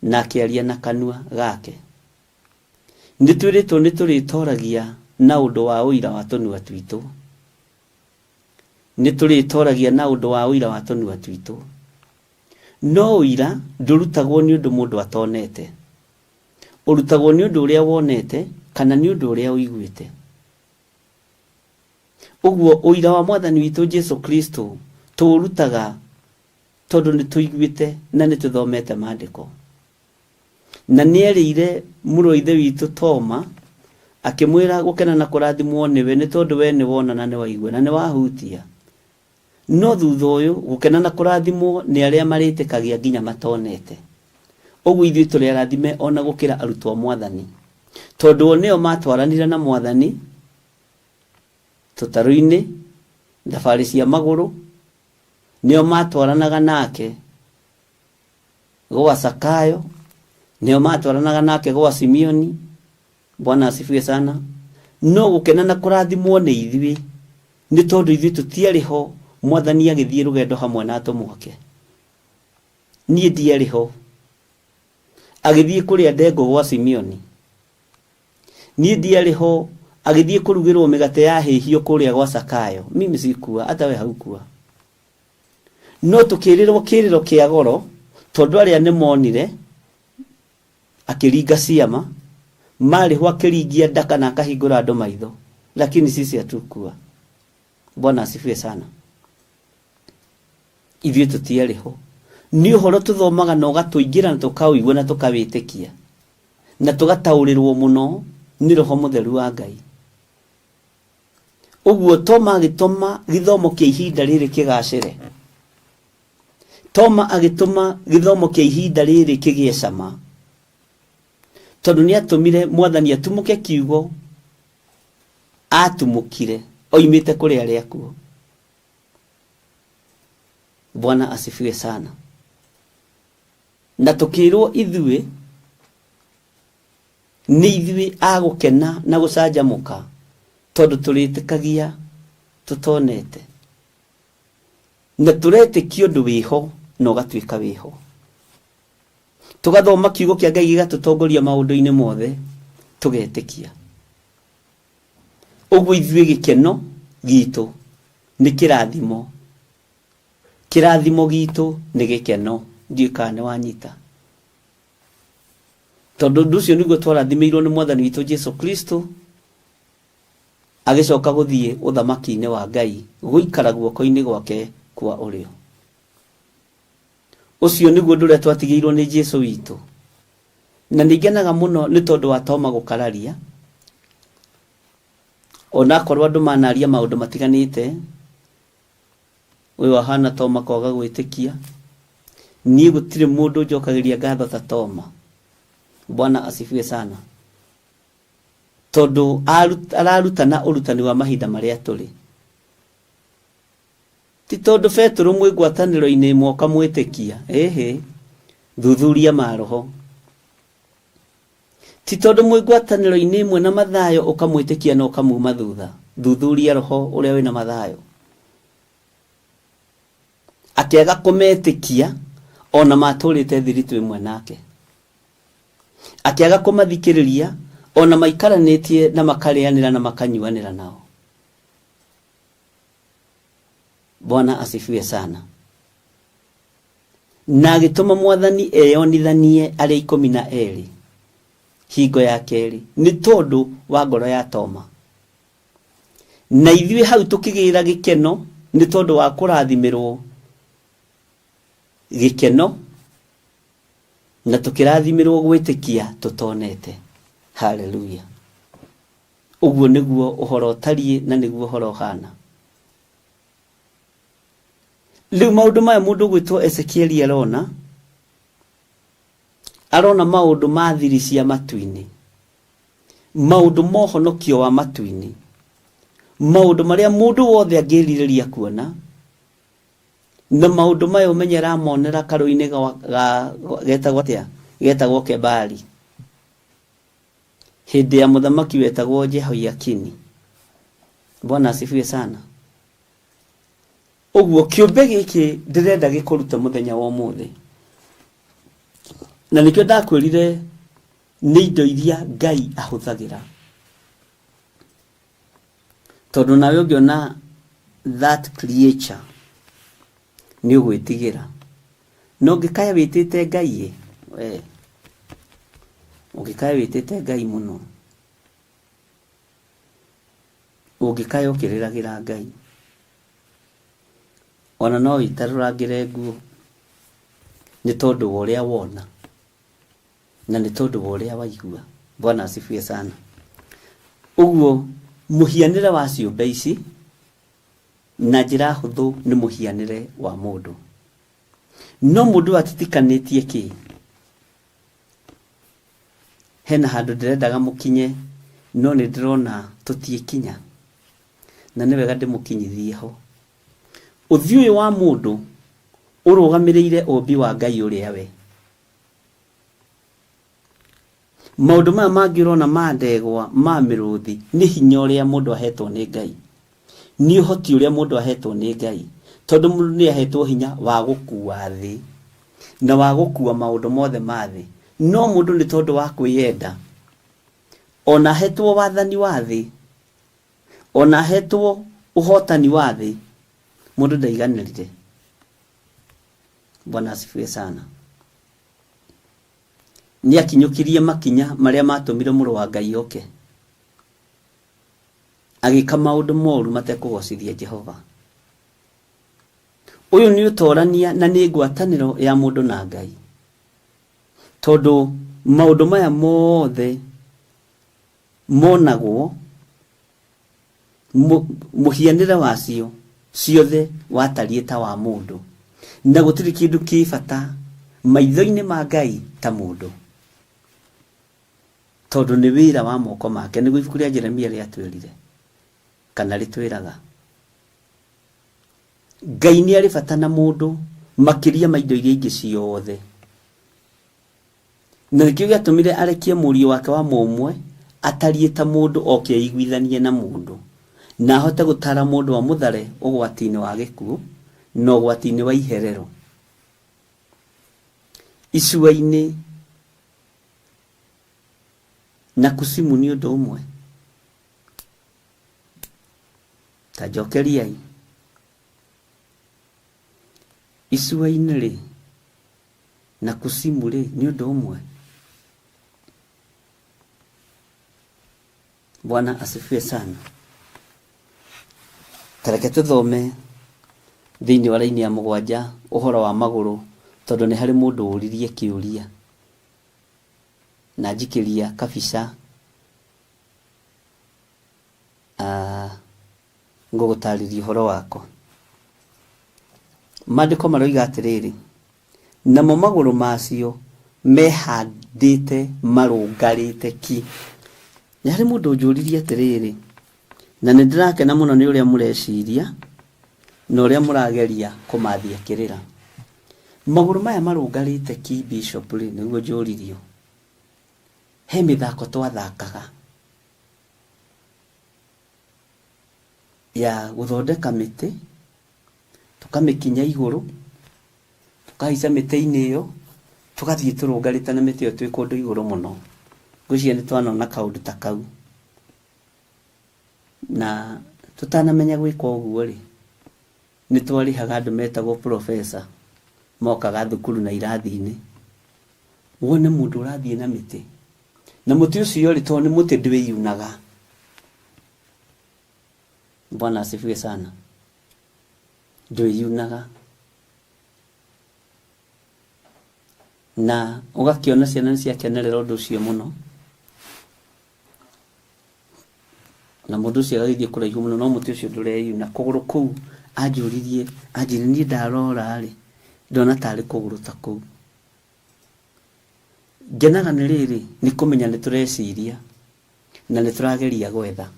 na akĩaria na kanua gake. Nĩ twĩrĩtwo nĩ tũrĩtoragia na ũndũ wa ũira wa tũnua twitũ. Nĩ tũrĩtoragia na ũndũ wa ũira wa tũnua twitũ. No ũira ndũrutagwo nĩ ũndũ mũndũ atonete. Ũrutagwo nĩ ũndũ ũrĩa wonete kana nĩ ũndũ ũrĩa ũiguĩte. Ũguo ũira wa Mwathani witũ Jesu Kristo tũũrutaga tondũ nĩ tũiguĩte na nĩ tũthomete Maandĩko. Na nĩ erĩire mũrũ wa Ithe witũ Toma akĩmwĩra gũkena na kũrathimwo nĩwe nĩ tondũ we nĩ wona na nĩ waigua na nĩ wahutia. No thutha ũyũ gũkena na kũrathimwo nĩ arĩa marĩtĩkagia nginya matonete. Ũguo ithuĩ tũrĩ arathime o na gũkĩra arutwo a Mwathani, tondũ o nĩo matwaranire na Mwathani tũtarũ-inĩ, thabarĩ cia magũrũ, nĩo matwaranaga nake gwa Zakayo, nĩo matwaranaga nake gwa Simeoni. Bwana asifiwe sana. No gũkena na kũrathimwo nĩ ithuĩ nĩ tondũ ithuĩ tũtiarĩ ho Mwathani agĩthiĩ rũgendo hamwe na atũmwo ake. Niĩ ndiarĩ ho agĩthiĩ kũrĩa ndengũ gwa Simeoni. Niĩ ndiarĩ ho agĩthiĩ kũrugĩrwo mĩgate ya hĩhio kũrĩa gwa Zakayo. Mimi sikuwa, hata we haukuwa. No tũkĩrĩrwo kĩrĩro kĩa goro tondũ arĩa nĩ monire akĩringa ciama, marĩ ho akĩringia ndaka na akahingũra andũ maitho, lakini sisi hatukuwa. Bwana asifiwe sana. Ithuĩ tũtiarĩ ho. Nĩ ũhoro tũthomaga na ũgatũingĩra na tũkaũigua na tũkawĩtĩkia na tũgataũrĩrwo mũno nĩ Roho Mũtheru wa Ngai. Ũguo Toma agĩtũma gĩthomo kĩa ihinda rĩrĩ kĩgacĩre. Toma agĩtũma gĩthomo kĩa ihinda rĩrĩ kĩgĩe cama, tondũ nĩ atũmire Mwathani atumũke kiugo atumũkire oimĩte kũrĩ arĩa akuũ. Bwana asifiwe sana. Na tũkĩrwo ithuĩ nĩ ithuĩ a gũkena na gũcanjamũka tondũ tũrĩtĩkagia tũtonete. Na tũretĩkia ũndũ wĩho na ũgatuĩka wĩho. Tũgathoma kiugo kĩa Ngai gĩgatũtongoria maũndũ-inĩ mothe tũgetĩkia. Ũguo ithuĩ gĩkeno gitũ nĩ kĩrathimo. Kĩrathimo gitũ nĩ gĩkeno. Ndiũĩ kana nĩ wanyita. Tondũ ũndũ ũcio nĩguo twarathimĩirwo nĩ Mwathani witũ Jesu Kristo agĩcoka gũthiĩ ũthamaki-inĩ wa Ngai gũikara guoko-inĩ gwake kwa ũrĩo. Ũcio nĩguo ũndũ ũrĩa twatigĩirwo nĩ Jesu witũ. Na nĩ ngenaga mũno nĩ tondũ wa Toma gũkararia, onakorwo andũ manaria maũndũ matiganĩte, ũyũ ahana Toma kwaga gwĩtĩkia. Niĩ gũtirĩ mũndũ njokagĩria ngatho ta Toma. Bwana asifiwe sana. Tondũ ararutana ũrutani wa mahinda marĩa tũrĩ. Ti tondũ Betũrũ mwĩ ngwatanĩro-inĩ ĩmwe ũkamwĩtĩkia, ĩhĩ, thuthuria maroho. Ti tondũ mwĩ ngwatanĩro-inĩ ĩmwe na Mathayo ũkamwĩtĩkia na ũkamuma thutha, thuthuria roho ũrĩa wĩna Mathayo. Akĩaga kũmetĩkia ona matũrĩte thiritũ ĩmwe nake. Akĩaga kũmathikĩrĩria ona maikaranĩtie na makarĩanĩra na makanyuanĩra nao. Bwana asifiwe sana. Na agĩtũma Mwathani eyonithanie arĩa 12 hingo ya kerĩ nĩ tondũ wa ngoro ya Toma. Na ithuĩ hau tũkĩgĩra gĩkeno nĩ tondũ wa kũrathimĩrwo gĩkeno na tũkĩrathimĩrwo gwĩtĩkia tũtonete. Haleluya. Ũguo nĩguo ũhoro ũtariĩ na nĩguo ũhoro ũhana. Rĩu maũndũ maya mũndũ ũgwĩtwo Ezekieli arona, arona maũndũ ma thiri cia matu-inĩ, maũndũ ma ũhonokio wa matu-inĩ, maũndũ marĩa mũndũ wothe angĩrirĩria kuona, na maũndũ maya ũmenye aramonera karũĩ-inĩ getagwo atĩa? Getagwo Kebari, hĩndĩ ya mũthamaki wetagwo Jehoiakini. Bwana asifiwe sana. Ũguo kĩũmbe gĩkĩ ndĩrenda gĩkũrute mũthenya wa ũmũthĩ, na nĩkĩo ndakwĩrire nĩ indo iria Ngai ahũthagĩra, tondũ nawe ũngĩona that creature nĩ ũgwĩtigĩra, na ũngĩkaya wĩtĩte Ngai ĩ, we ũngĩkaya wĩtĩte Ngai mũno, ũngĩkaya ũkĩrĩragĩra Ngai, ona no wĩtarũrangĩre nguo nĩ tondũ wa ũrĩa wona na nĩ tondũ wa ũrĩa waigua. Bwana asifiwe sana. Ũguo mũhianĩre wa ciũmbe ici na njĩra hũthũ nĩ mũhianĩre wa mũndũ, no mũndũ atitikanĩtie kĩ? Hena handũ ndĩrendaga mũkinye no nĩ ndĩrona tũtiĩkinya, na nĩ wega ndĩmũkinyithie ho. Ũthiũ ũyũ wa mũndũ ũrũgamĩrĩire ũmbi wa Ngai ũrĩa we. Maũndũ maya mangĩ ũrona ma ndegwa, ma mĩrũthi, nĩ hinya ũrĩa mũndũ ahetwo nĩ Ngai, nĩ ũhoti ũrĩa mũndũ ahetwo nĩ Ngai, tondũ mũndũ nĩ ahetwo hinya wa gũkua thĩ na wa gũkua maũndũ mothe ma thĩ. No mũndũ nĩ tondũ wa kwĩyenda, ona ahetwo wathani wa thĩ, ona ahetwo ũhotani wa thĩ, mũndũ ndaiganĩrire. Bwana asifiwe sana. Nĩ akinyũkirie makinya marĩa matũmire mũrũ wa Ngai oke, agĩka maũndũ moru matekũgocithia Jehova. Ũyũ nĩ ũtorania na nĩ ngwatanĩro ya mũndũ na Ngai, tondũ maũndũ maya mothe monagwo mũhianĩre wacio ciothe watariĩ ta wa mũndũ, na gũtirĩ kĩndũ kĩ bata maitho-inĩ ma Ngai ta mũndũ, tondũ nĩ wĩra wa moko make. Nĩguo ibuku rĩa Jeremia rĩatwĩrire kana rĩtwĩraga. Ngai nĩ arĩ bata na mũndũ makĩria ma indo iria ingĩ ciothe, na nĩkĩo gĩatũmire arekie mũriũ wake wa mũmwe atariĩ ta mũndũ oke eiguithanie na mũndũ, na ahote gũtara mũndũ amũthare ũgwati-inĩ wa gĩkuũ na ũgwati-inĩ wa iherero. Icua-inĩ na kucimu nĩ ũndũ ũmwe? Ta njokeriai. Icua-inĩ rĩ na kucimu rĩ nĩ ũndũ ũmwe? Bwana asifiwe sana. Ta reke tũthome thĩinĩ wa raini ya 7 ũhoro wa magũrũ, tondũ nĩ harĩ mũndũ ũririe kĩũria na njikĩria kabica ngũgũtarĩria ũhoro wako. Maandĩko maroiga atĩrĩrĩ, namo magũrũ macio mehandĩte marũngarĩte ki. Nĩ harĩ mũndũ ũnjũririe atĩrĩrĩ, na nĩ ndĩrakena mũno nĩ ũrĩa mũreciria na ũrĩa mũrageria kũmathia kĩrĩra. Magũrũ maya marũngarĩte ki bishop rĩ, nĩguo njũririo. He mĩthako twathakaga ya gũthondeka mĩtĩ, tũkamĩkinya igũrũ, tũkahaica mĩtĩ-inĩ ĩyo, Tũgathiĩ tũrũngarĩte na mĩtĩ ĩyo twĩ kũndũ igũrũ mũno. Ngwĩciria nĩ twanona kaũndũ ta kau. Na tũtanamenya gwĩka ũguo rĩ, nĩ twarĩhaga andũ metagwo professor mokaga thukuru na irathi-inĩ. Wone mũndũ ũrathiĩ na mĩtĩ. Na mũtĩ ũcio rĩ, tondũ nĩ mũtĩ ndwĩyunaga. Bwana asifiwe sana. Ndwĩyunaga. Na ũgakĩona ciana nĩ ciakenerera ũndũ ũcio mũno. Na mũndũ ũcio agagĩthiĩ kũraihu mũno no mũtĩ ũcio ndũreyuna. Kũgũrũ kũu anjũririe, anjĩrire niĩ ndarora rĩ, ndona tarĩ kũgũrũ ta kũu. Ngenaga nĩ rĩrĩ, nĩ kũmenya nĩ tũreciria na nĩ tũrageria gwetha.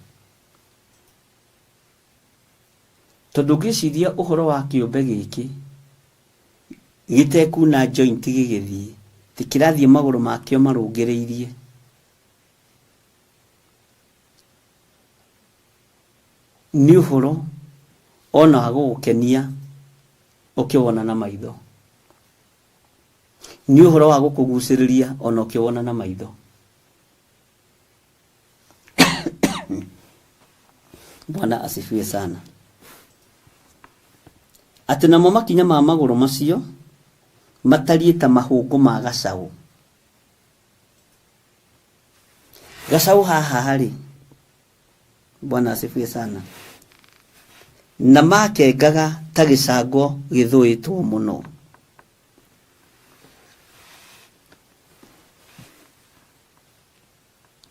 Tondũ ũngĩciria ũhoro wa kĩũmbe gĩkĩ gĩtekuna joint gĩgĩthiĩ, ti kĩrathiĩ magũrũ makĩo marũngĩrĩirie. Nĩ ũhoro ona wa gũgũkenia ũkĩwona na maitho. Nĩ ũhoro wa gũkũgucĩrĩria ona ũkĩwona na maitho. Bwana asifiwe sana. Atĩ namo makinya ma magũrũ macio matariĩ ta mahũngũ ma gacaũ. Gacaũ haha rĩ, Bwana asifiwe sana, na makengaga ta gĩcango gĩthũĩtwo mũno.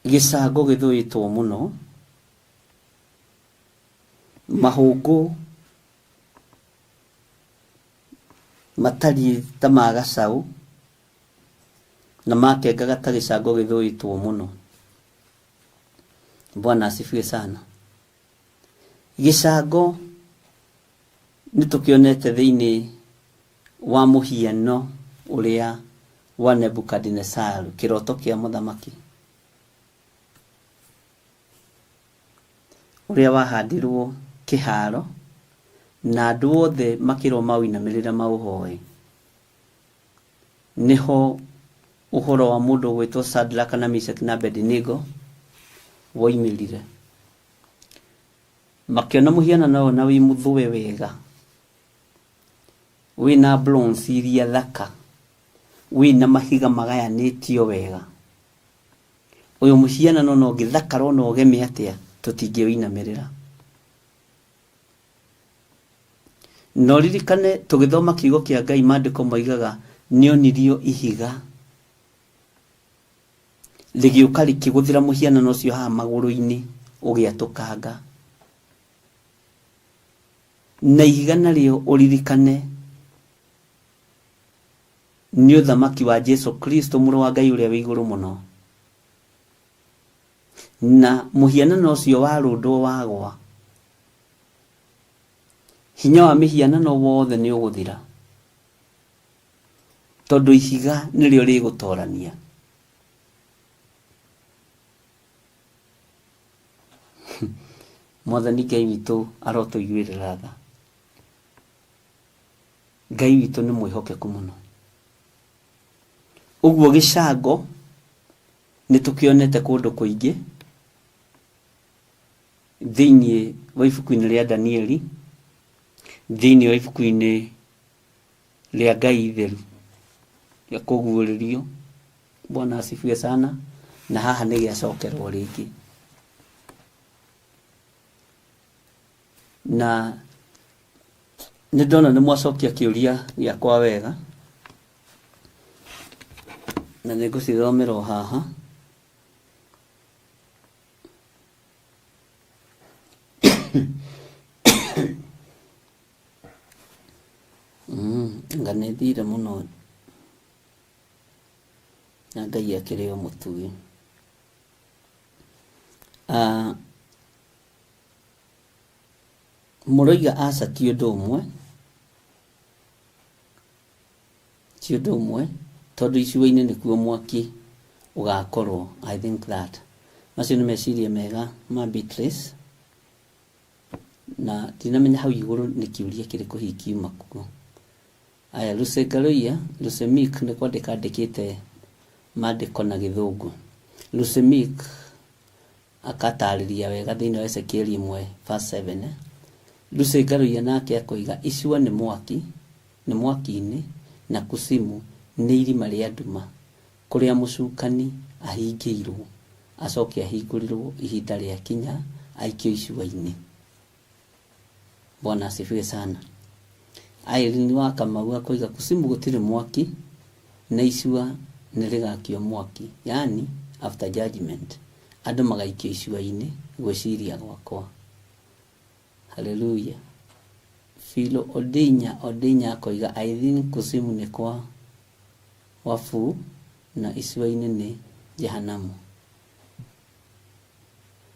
Gĩcango gĩthũĩtwo mũno, mahũngũ matariĩ ta ma gacaũ, na makengaga ta gĩcango gĩthũĩtwo mũno. Bwana asifiwe sana. Gĩcango nĩ tũkĩonete thĩinĩ wa mũhiano ũrĩa wa Nebukadinesaru, kĩroto kĩa mũthamaki ũrĩa wahandirwo kĩharo na andũ othe makĩrwo maũinamĩrĩre maũhoe. Nĩho ũhoro wa mũndũ ũgwĩtwo Shadraka na Meshaki na Abednego woimĩrire. Makĩona mũhianano ũyũ na wĩ mũthũe wega, wĩna bronze iria thaka, wĩna mahiga magayanĩtio wega. Ũyũ mũhianano ona ũngĩthakara ona ũgeme atĩa, tũtingĩũinamĩrĩra. Na ũririkane tũgĩthoma kiugo kĩa Ngai maandĩko moigaga nĩonirio ihiga rĩgĩũka rĩkĩgũthĩra mũhianano ũcio haha magũrũ-inĩ ũgĩatũkanga. Na ihiga narĩo ũririkane nĩ ũthamaki wa Jesu Kristo mũrũ wa Ngai ũrĩa wĩ igũrũ mũno. Na mũhianano ũcio warũndwo wagwa, hinya wa mĩhianano wothe nĩ ũgũthira, tondũ ihiga nĩrĩo rĩgũtorania. Mwathani Ngai witũ arotũiguĩrĩra tha. Ngai witũ nĩ mwĩhokeku mũno. Ũguo gĩcango nĩ tũkĩonete kũndũ kũingĩ thĩinĩ wa ibuku-inĩ rĩa Danieli, thĩinĩ wa ibuku-inĩ rĩa Ngai itheru rĩa kũguũrĩrio. Bwana asifiwe sana. Na haha nĩ gĩacokerwo rĩngĩ. Na nĩ ndona nĩ mwacokia kĩũria gĩakwa wega, na nĩ ngũcithomera o haha. Anga nĩ thire mũno na Ngai akĩrĩ o mũtugi. Mũroiga aca ti ũndũ ũmwe, ti ũndũ ũmwe tondũ icua-inĩ nĩkuo mwaki ũgakorwo. I think that macio nĩ meciria mega ma Beatrice, na ndinamenya hau igũrũ nĩ kĩũria kĩrĩkũ hihi kiuma kuo. Aya, Lucy Ngaruiya, Lucy Meek nĩ kwandĩka andĩkĩte maandĩko na gĩthũngũ. Lucy Meek akatarĩria wega thĩinĩ wa Ezekieli 1 verse 7. Lucy Ngaruiya nake akoiga icua nĩ mwaki, nĩ mwaki-inĩ na kusimu nĩ irima rĩa nduma kũrĩa mũcukani ahingĩirwo acoke ahingũrĩrwo ihinda rĩakinya aikio icua-inĩ. Bwana asifiwe sana. Irene wa Kamau akoiga kusimu gũtirĩ mwaki na icua nĩ rĩgakio mwaki, yani after judgment andũ magaikio icua-inĩ gwĩciria gwakwa. Haleluya. Philo Odinya Odinya akoiga I think kusimu nĩ kwa wabu na icua-inĩ nĩ jehanamu.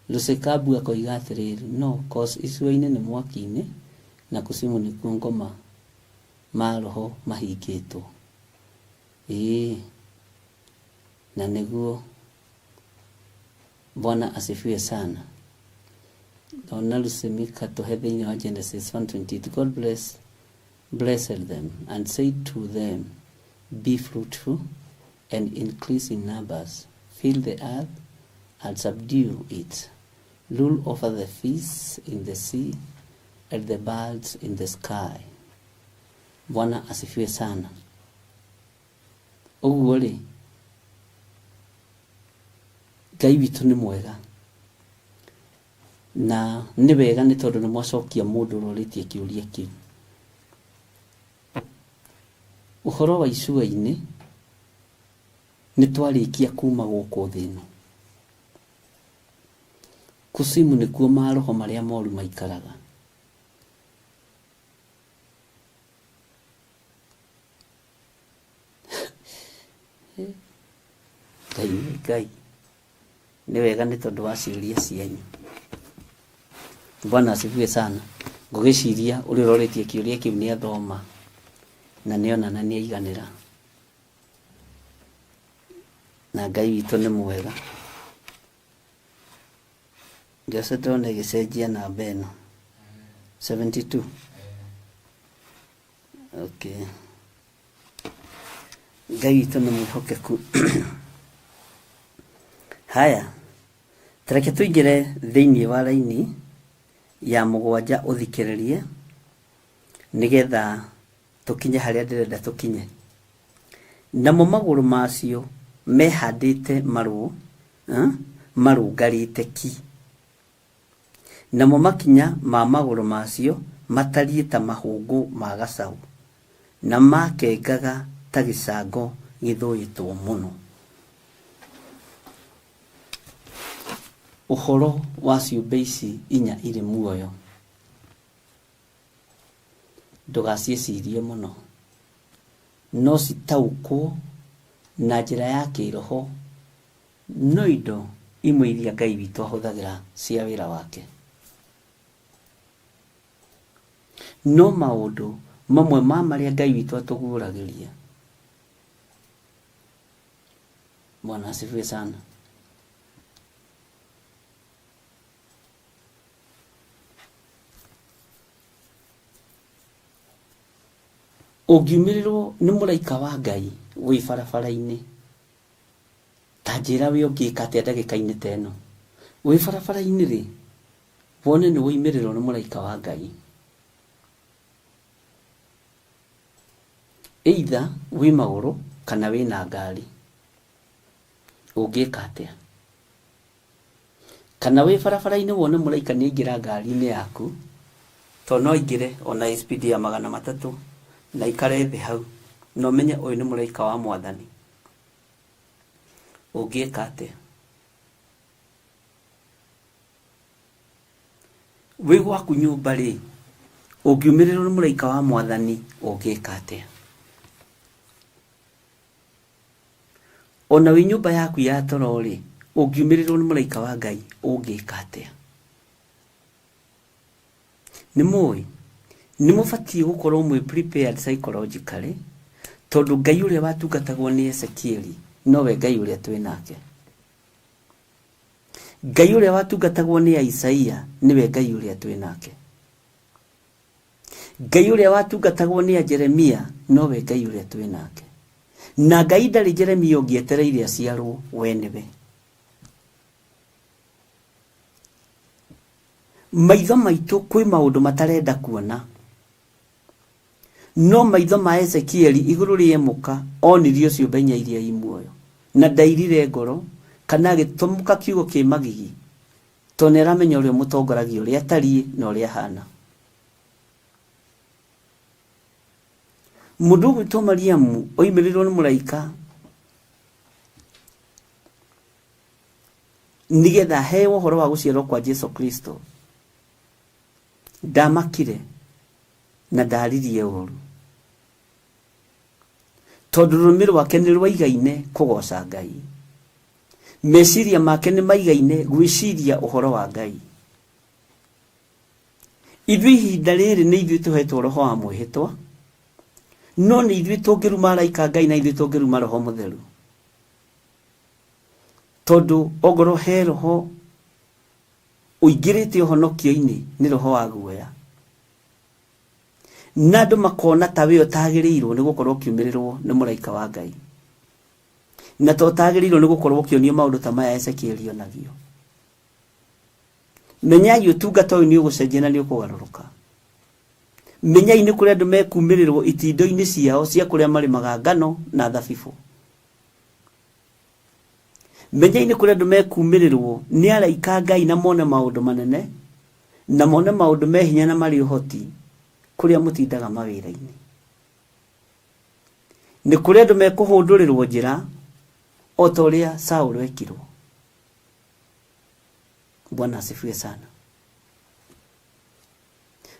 Lucy Kabu akoiga atĩrĩrĩ, no cause icua-inĩ nĩ mwaki-inĩ na kusimu nĩkuo ngoma ma roho mahingĩtwo. Ĩĩ, na nĩguo. Bwana asifiwe sana. Ndona Lucy Mika tũhe thĩinĩ wa Genesis 1:28 God bless blessed them and said to them be fruitful and increase in numbers fill the earth and subdue it rule over the fish in the sea and the birds in the sky. Bwana asifiwe sana. Ũguo rĩ, Ngai witũ nĩ mwega na nĩ wega nĩ tondũ nĩ mwacokia mũndũ ũrorĩtie kĩũria kĩu. Ũhoro wa icua-inĩ nĩ twarĩkia kuma gũkũ thĩ ĩno. Kusimu nĩkuo maroho marĩa moru maikaraga. Ngai nĩ Ngai. Nĩ wega nĩ tondũ wa ciũria cianyu. Bwana asifiwe sana. Ngũgĩciria ũrĩa ũrorĩtie kĩũria kĩu nĩ athoma na nĩona na nĩaiganĩra. Na Ngai witũ nĩ mwega. Jose ndĩrona ĩgĩcenjia namba ĩno. 72. Okay. Ngai witũ nĩ mwĩhokeku. Haya, tareke tũingĩre thĩinĩ wa raini ya mũgwanja ũthikĩrĩrie nĩgetha tũkinye harĩa ndĩrenda tũkinye. Namo magũrũ macio mehandĩte marũ, eh, marũngarĩte ki. Namo makinya ma magũrũ macio matariĩ ta mahũngũ ma gacaũ, na makengaga ta gĩcango gĩthũĩtwo mũno. Ũhoro wa ciũmbe ici inya irĩ muoyo, ndũgaciĩcirie mũno, no citaũkwo na njĩra ya kĩĩroho No indo imwe iria Ngai witũ ahũthagĩra cia wĩra wake. No maũndũ mamwe ma marĩa Ngai witũ atũguũragĩria. Bwana asifiwe sana. Ũngiumĩrĩrwo nĩ mũraika wa Ngai wĩ barabara-inĩ Ta njĩra we ũngĩka atĩa ndagĩka-inĩ ta ĩno? Wĩ barabara-inĩ-rĩ, wone nĩ woimĩrĩrwo nĩ mũraika wa Ngai. Either wĩ magũrũ kana wĩ na ngari. Ũngĩka atĩa? Kana wĩ barabara-inĩ wone mũraika nĩ aingĩra ngari-inĩ yaku, tondũ no aingĩre ona ĩ speed ya 300 na aikare thĩ hau, na ũmenye ũyũ nĩ mũraika wa Mwathani. Ũngĩka atĩa? Wĩ gwaku nyũmba-rĩ, ũngiumĩrĩrwo nĩ mũraika wa Mwathani ũngĩka atĩa? Ona wĩ nyũmba yaku ya toro-rĩ, ũngiumĩrĩrwo nĩ mũraika wa Ngai ũngĩka atĩa? Nĩ mũĩ, nĩ mũbatiĩ gũkorwo mwĩ prepared psychologically, tondũ Ngai ũrĩa watungatagwo nĩ Ezekieli nowe Ngai ũrĩa twĩ nake. Ngai ũrĩa watungatagwo nĩ Isaia nĩwe Ngai ũrĩa twĩ nake. Ngai ũrĩa watungatagwo nĩ a Jeremia nowe Ngai ũrĩa twĩ nake. Na Ngai ndarĩ Jeremia ũngĩ etereire aciarwo, we nĩwe. Maitho maitũ kwĩ maũndũ matarenda kuona. No maitho ma Ezekieli igũrũ rĩemũka onirio ciũmbe inya iria i muoyo. Na ndairire ngoro kana agĩtamũka kiugo kĩ magigi tondũ nĩ aramenya ũrĩa ũmũtongoragia ũrĩa atariĩ na ũrĩa ahana. Mũndũ ũgwĩtwo Mariamu oimĩrĩirwo nĩ mũraika nĩgetha aheo ũhoro wa gũciarwo kwa Jesu Kristo. Ndamakire na ndaririe ũru tondũ rũrĩmĩ rwake nĩ rwaigaine kũgoca Ngai. Meciria make nĩ maigaine gwĩciria ũhoro wa Ngai. Ithuĩ ihinda rĩrĩ nĩ ithuĩ tũhetwo roho wa mwĩhĩtwa, no nĩ ithuĩ tũngĩruma araika a Ngai na ithuĩ tũngĩruma roho mũtheru. Tondũ ongorwo he roho ũingĩrĩte ũhonokio-inĩ nĩ roho wa guoya. Na andũ makona ta we ũtagĩrĩirwo nĩ gũkorwo ũkiumĩrĩrwo nĩ mũraika wa Ngai. Na ta ũtagĩrĩirwo nĩ gũkorwo ũkĩonio maũndũ ta maya Ezekieli onagio. Menyai ũtungata ũyũ nĩ ũgũcenjia na nĩ ũkũgarũrũka. Menyai nĩ kũrĩ andũ mekumĩrĩrwo itindo-inĩ ciao cia kũrĩa marĩmaga ngano na thabibũ. Menyai nĩ kũrĩ andũ mekumĩrĩrwo nĩ araika a Ngai na mone maũndũ manene na mone maũndũ me hinya na marĩ ũhoti kũrĩa mũtindaga mawĩra-inĩ. Nĩ kũrĩ andũ mekũhũndũrĩrwo njĩra o ta ũrĩa Saũlũ ekirwo. Bwana asifiwe sana.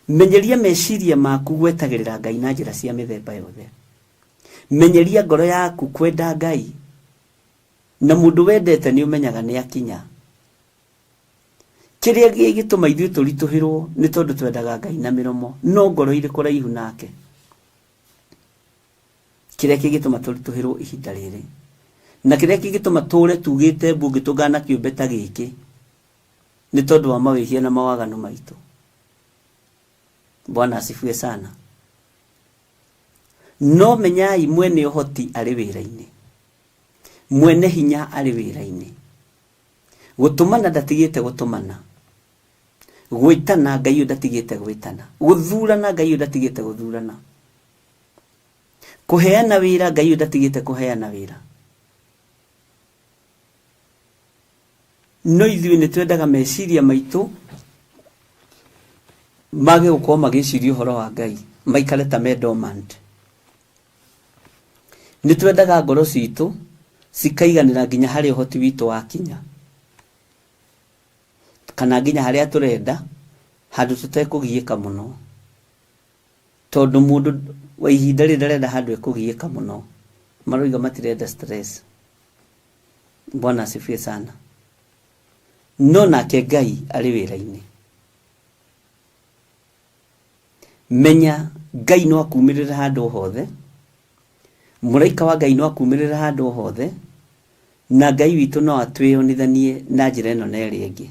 Menyeria meciria maku gwetagĩrĩra Ngai na njĩra cia mĩthemba yothe. Menyeria ngoro yaku kwenda Ngai, na mũndũ wendete nĩ ũmenyaga nĩ akinya. Kĩrĩa gĩgĩtũma ithuĩ tũritũhĩrwo nĩ tondũ twendaga Ngai na mĩromo, no ngoro irĩ kũraihu nake. Kĩrĩa kĩngĩtũma tũritũhĩrwo ihinda rĩrĩ, na kĩrĩa kĩngĩtũma tũre tugĩte mbu ũngĩtũngana na kĩũmbe ta gĩkĩ, nĩ tondũ wa mawĩhia na mawaganu maitũ. Bwana asifiwe sana. No menyai mwene ũhoti arĩ wĩra-inĩ, mwene hinya arĩ wĩra-inĩ. Gũtũmana ndatigĩte gũtũmana, gwĩtana Ngai ũyũ ndatigĩte gwĩtana, gũthurana Ngai ũyũ ndatigĩte gũthurana. Kũheana wĩra Ngai ũyũ ndatigĩte kũheana wĩra. No ithuĩ nĩ twendaga meciria maitũ mage gũkorwo magĩciria ũhoro wa Ngai, maikare ta me dormant. Nĩ twendaga ngoro citũ cikaiganĩra nginya harĩa ũhoti witũ wakinya, kana nginya harĩa tũrenda, handũ tũtekũgiĩka mũno. Tondũ mũndũ wa ihinda rĩrĩ ndarenda handũ ekũgiĩka mũno. Maroiga matirenda stress. Bwana asifiwe sana. No nake Ngai arĩ wĩra-inĩ. Menya Ngai no akumĩrĩre handũ o hothe, mũraika wa Ngai no akumĩrĩre handũ o hothe, na Ngai witũ no atwĩyonithanie na njĩra ĩno na ĩrĩa ĩngĩ.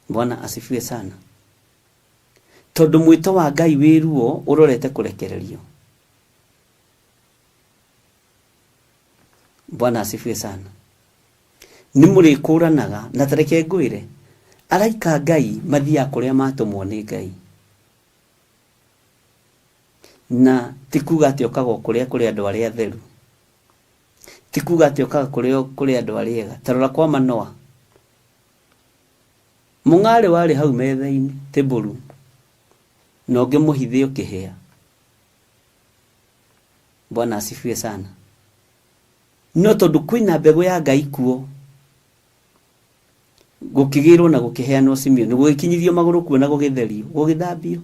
Bwana asifiwe sana. Tondũ mwĩto wa Ngai wĩ ruo ũrorete kũrekererio. Bwana asifiwe sana. Nĩ mũrĩkũranaga na tareke ngwĩre araika a Ngai mathiaga kũrĩa matũmwo nĩ Ngai. Na ti kuga atĩ okaga o kũrĩa kũrĩ andũ arĩa atheru. Ti kuga atĩ okaga kũrĩa kũrĩ andũ arĩa ega. Ta rora kwa Manoa. Mũng'arĩ warĩ hau metha-inĩ, table room, na ũngĩ mũhithe ũkĩhĩa. Bwana asifiwe sana. No tondũ kwĩna mbegũ ya Ngai kuo, gũkĩgĩrwo na gũkĩheanwo Simeoni, gũgĩkinyithio magũrũ kuo na gũgĩtherio, gũgĩthambio,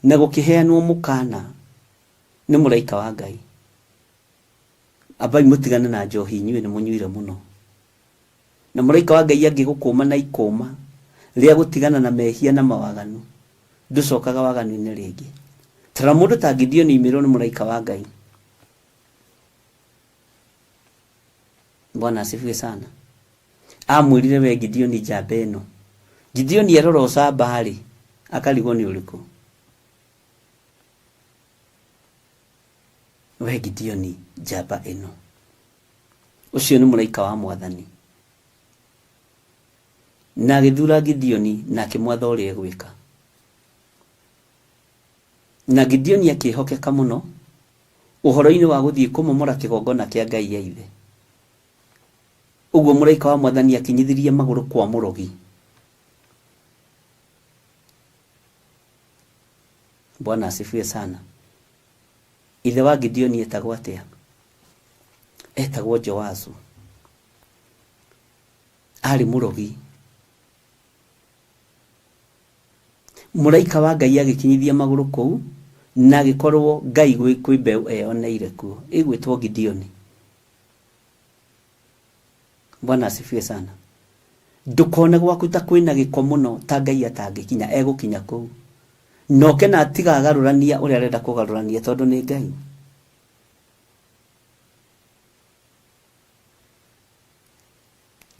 na gũkĩheanwo mũkana nĩ mũraika wa Ngai. Ambai mũtigane na njohi inyuĩ nĩ mũnyuire mũno. Na mũraika wa Ngai angĩgũkũma na ikũma rĩa gũtigana na mehia na mawaganu, ndũcokaga waganu-inĩ rĩngĩ. Tarora mũndũ ta Gideoni oimĩrwo nĩ mũraika wa Ngai. Bwana asifiwe sana. Amwĩrire we Gideoni njamba ĩno. Gideoni arora ũcamba-rĩ, Akarigwo nĩ ũrĩkũ. We Gideoni njamba ĩno. Ũcio nĩ mũraika wa mwathani. Na agĩthura Gideoni na akĩmwatha ũrĩa egwĩka. Na Gideoni akĩĩhokeka mũno ũhoro-inĩ wa gũthiĩ kũmomora kĩgongona kĩa ngai ya ithe. Ũguo mũraika wa mwathani akinyithirie magũrũ kwa mũrogi. Bwana asifiwe sana. Ithe wa Gideoni etagwo atĩa? Etagwo Joasu. Arĩ mũrogi. Mũraika wa Ngai agĩkinyithia magũrũ kũu na agĩkorwo Ngai kwĩ mbeũ eyoneire kuo ĩgwĩtwo Gideoni. Bwana asifiwe sana. Ndũkone gwaku ta kwĩna gĩko mũno ta Ngai atangĩkinya, egũkinya kũu. Na oke na atigagarũrania ũrĩa arenda kũgarũrania tondũ nĩ Ngai.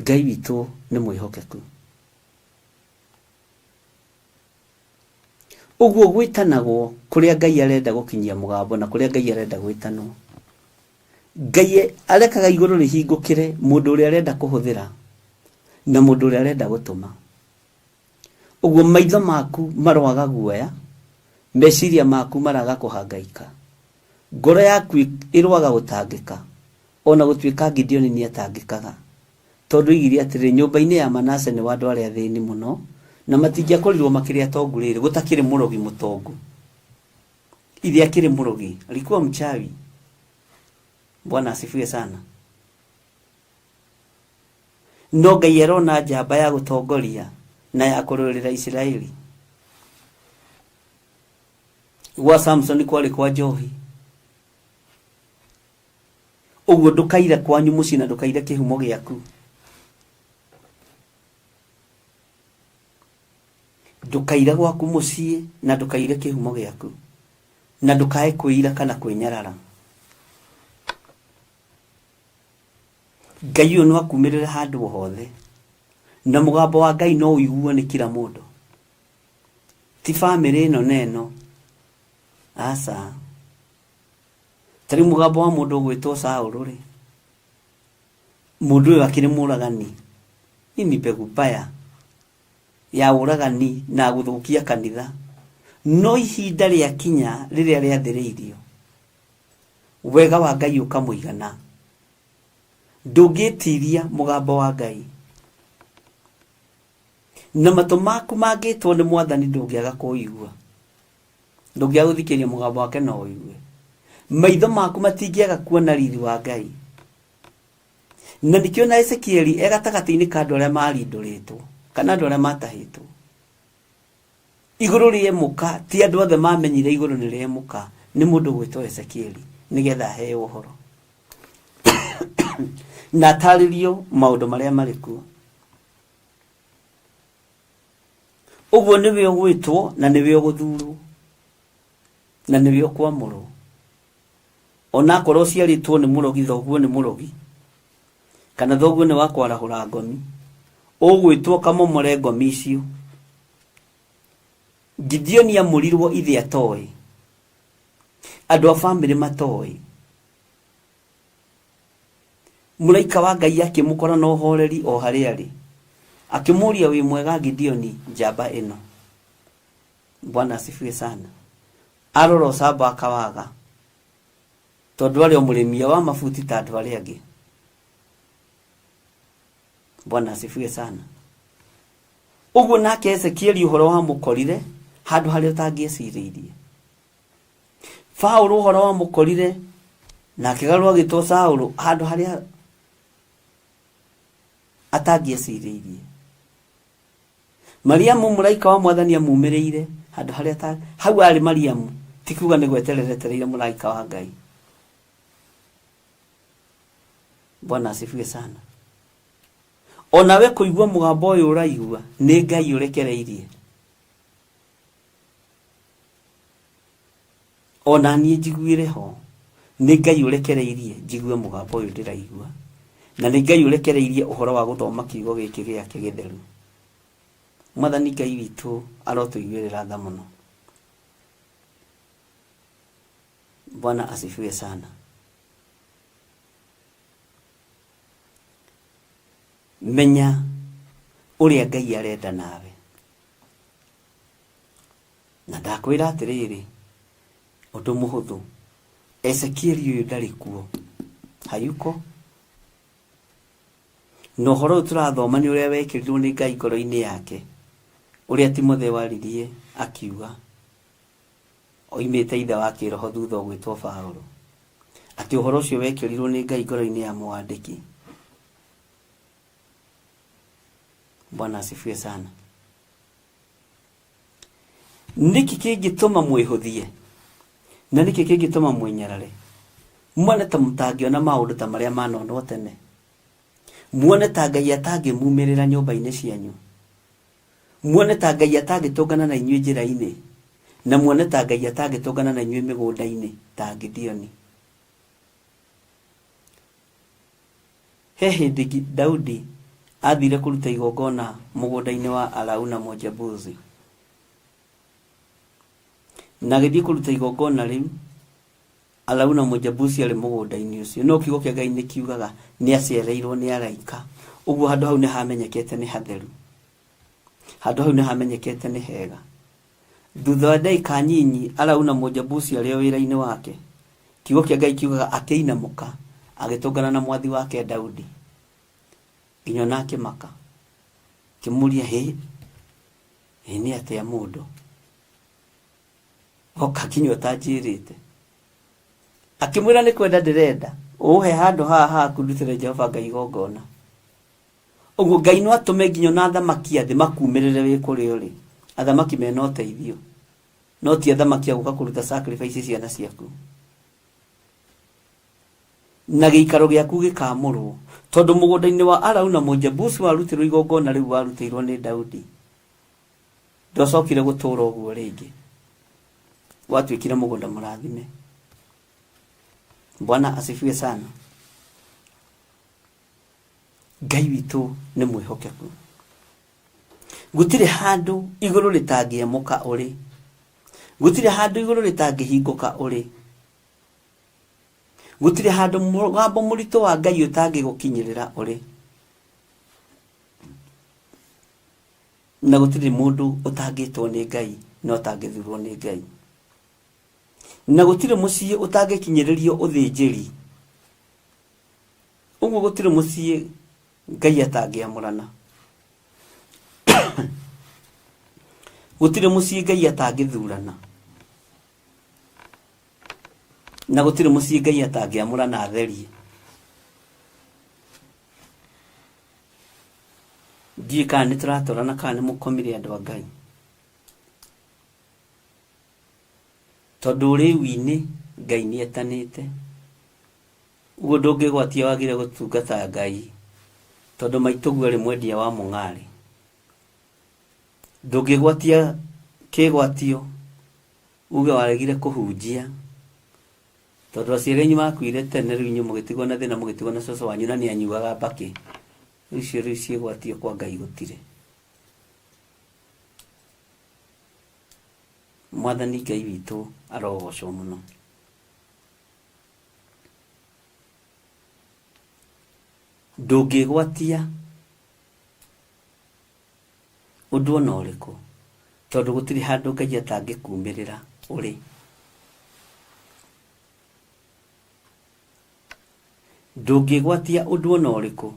Ngai witũ nĩ mwĩhokeku. Ũguo gwĩtanagwo kũrĩa Ngai arenda gũkinyia mũgambo na kũrĩa Ngai arenda gwĩtanwo. Ngai arekaga igũrũ rĩhingũkĩre mũndũ ũrĩa arenda kũhũthĩra na mũndũ ũrĩa arenda gũtũma. Ũguo maitho maku maroaga guoya, meciria maku maraga kũhangaika, ngoro yaku ĩroaga gũtangĩka, ona gũtuĩka Gideoni nĩatangĩkaga. Tondũ oigire atĩrĩ, Nyũmba-inĩ ya Manase nĩ wa andũ arĩa athĩni mũno, na matingĩakorirũo makĩrĩ atongu rĩrĩ, gũtakĩrĩ mũrogi mũtongu. Ithe akĩrĩ mũrogi, alikuwa mchawi. Bwana asifiwe sana. No Ngai arona njamba ya gũtongoria na ya kũrũĩrĩra Isiraeli. Gwa Samsoni kwarĩ kwa njohi. Ũguo ndũkaire kwanyu mũciĩ na ndũkaire kĩhumo gĩaku. Ndũkaire gwaku mũciĩ na ndũkaire kĩhumo gĩaku. Na ndũkae kwĩira kana kwĩnyarara. Ngai ũyũ no akumĩrĩre handũ o hothe. Na mũgambo wa Ngai no ũiguo nĩ kila mũndũ. Ti bamĩrĩ ĩno na ĩno. Aca. Ta rĩu mũgambo wa mũndũ ũgwĩtwo Saũlũ-rĩ, mũndũ ũyũ akĩrĩ mũragani. Hii ni mbegu mbaya ya ũragani na gũthũkia kanitha. No ihinda rĩakinya rĩrĩa rĩathĩrĩirio, wega wa Ngai ũkamũigana. Ndũngĩtiria mũgambo wa Ngai. Na matũ maku mangĩtwo nĩ mwathani ndũngĩaga kũũigua. Ndũngĩaga gũthikĩrĩria mũgambo wake no ũigue. Maitho maku matingĩaga kuona riri wa Ngai. Na nĩkĩo na Ezekieli e gatagatĩ-inĩ ka andũ arĩa marindũrĩtwo kana andũ arĩa matahĩtwo. Igũrũ rĩemũka, ti andũ othe mamenyire igũrũ nĩ rĩemũka, nĩ mũndũ gwĩtwo Ezekieli nĩgetha aheo ũhoro na atarĩrio maũndũ marĩa marĩ kuo. Ũguo nĩwe ũgwĩtwo na nĩwe ũgũthurwo na nĩwe ũkwamũrwo. Ona akorwo ũciarĩtwo nĩ mũrogi, thoguo nĩ mũrogi kana thoguo nĩ wa kwarahũra ngomi, ũgwĩtwo ũkamomore ngomi icio. Gideoni amũrirwo ithe atoĩ, andũ a bamĩrĩ matoĩ. Mũraika wa Ngai akĩmũkora na ũhoreri o harĩa arĩ, akĩmũũria, wĩ mwega Gideoni, njamba ĩno? Bwana asifiwe sana. Arora ũcamba akawaga, tondũ arĩ o mũrĩmia wa mabuti ta andũ arĩa angĩ. Bwana asifiwe sana. Ũguo nake Ezekieli ũhoro wamũkorire handũ harĩa ũtangĩecirĩirie. Paũlũ ũhoro wamũkorire na akĩgarũrwo agĩtwo Saũlũ handũ harĩa atangĩecirĩirie. Mariamu mũraika wa mwathani amumĩrĩire handũ harĩa ta hau arĩ Mariamu ti kuga nĩ gweterera etereire mũraika wa Ngai. Bwana asifiwe sana. Onawe kũigua mũgambo ũyũ ũraigua nĩ Ngai ũrekereirie. Ona niĩ njiguĩre ho nĩ Ngai ũrekereirie njigue mũgambo ũyũ ndĩraigua, na nĩ Ngai ũrekereirie ũhoro wa gũthoma kiugo gĩkĩ gĩake gĩtheru. Mwathani Ngai witũ arotũiguĩrĩra tha mũno. Bwana asifiwe sana. Menya ũrĩa Ngai arenda nawe. Na ndakwĩra atĩrĩrĩ, ũndũ mũhũthũ, Ezekieli ũyũ ndarĩ kuo, hayuko. Na ũhoro ũyũ tũrathoma nĩ ũrĩa wekĩrirwo nĩ Ngai ngoro-inĩ yake, ũrĩa Timotheo aririe akiuga, oimĩte ithe wa kĩroho thutha ũgwĩtwo Paũlũ, atĩ ũhoro ũcio wekĩrirwo nĩ Ngai ngoro-inĩ ya mũwandĩki. Bwana asifiwe sana. Nĩkĩ kĩngĩtũma mwĩhũthie na nĩkĩ kĩngĩtũma mwĩnyarare muone ta mũtangĩona maũndũ ta marĩa manonwo tene muone ta Ngai atangĩmumĩrĩra nyũmba-inĩ cianyu muone ta Ngai atangĩtũngana na inyuĩ njĩra-inĩ na muone ta Ngai atangĩtũngana na inyuĩ mĩgũnda-inĩ ta Gideoni. He hĩndĩ Daudi aathire kũruta igongona mũgũnda-inĩ wa Arauna Mũjebusi. Na agĩthiĩ kũruta igongona rĩu, Arauna Mũjebusi arĩ mũgũnda-inĩ ũcio. No kiugo kĩa Ngai nĩ kiugaga nĩ acereirwo nĩ araika. Ũguo handũ hau nĩ hamenyekete nĩ hatheru. Handũ hau nĩ hamenyekete nĩ hega. Thutha wa ndagĩka nyinyi Arauna Mũjebusi arĩ o wĩra-inĩ wake, kiugo kĩa Ngai kiugaga akĩinamũka agĩtũngana na mwathi wake Daudi. Nginya ona akĩmaka, akĩmũria, hĩ, ĩ nĩ atĩa mũndũ? Oka nginya ũtanjĩrĩte. Akĩmwĩra nĩ kwenda ndĩrenda, ũhe handũ haha haku ndutĩre Jehova Ngai igongona. Ũguo Ngai no atũme nginya ona athamaki a thĩ makumĩrĩre wĩ kũrĩa ũrĩ. Athamaki mena ũteithio. No ti athamaki a gũka kũruta sacrifice ciana ciaku. Na gĩikaro gĩaku gĩkaamũrwo. Tondũ mũgũnda-inĩ wa Arauna Mũjebusi warutĩrwo igongona rĩu warutĩirwo nĩ Daudi. Ndwacokire gũtũũra ũguo rĩngĩ. Watuĩkire mũgũnda mũrathime. Bwana asifiwe sana. Ngai witũ nĩ mwĩhokeku. Gũtirĩ handũ igũrũ rĩtangĩemũka ũrĩ. Gũtirĩ handũ igũrũ rĩtangĩhingũka ũrĩ. Gũtirĩ handũ mũgambo mũritũ wa Ngai ũtangĩgũkinyĩrĩra ũrĩ. Na gũtirĩ mũndũ ũtangĩtwo nĩ Ngai na ũtangĩthurwo nĩ Ngai. Na gũtirĩ mũciĩ ũtangĩkinyĩrĩrio ũthĩnjĩri. Ũguo gũtirĩ mũciĩ Ngai atangĩamũrana. Gũtirĩ mũciĩ Ngai atangĩthurana. Na gũtirĩ mũciĩ Ngai atangĩamũrana atherie. Ndiũĩ kana nĩ tũratwarana kana nĩ mũkomire andũ a Ngai. Tondũ ũrĩu-inĩ Ngai nĩ etanĩte. Ũguo ndũngĩgwatia wagire gũtungata Ngai tondũ maitũguo arĩ mwendia wa mũng'arĩ. Ndũngĩgwatia kĩgwatio uge waregire kũhunjia tondũ aciari anyu makuire tene rĩu inyuĩ mũgĩtigwo na thĩna mũgĩtigwo na cũcũ wanyu na nĩ anyuaga mbakĩ. Rĩu icio rĩu ciĩgwatio kwa Ngai gũtirĩ. Mwathani Ngai witũ arogocwo mũno. Ndũngĩgwatia ũndũ ona ũrĩkũ tondũ gũtirĩ handũ Ngai atangĩkumĩrĩra ũrĩ. Ndũngĩgwatia ũndũ ona ũrĩkũ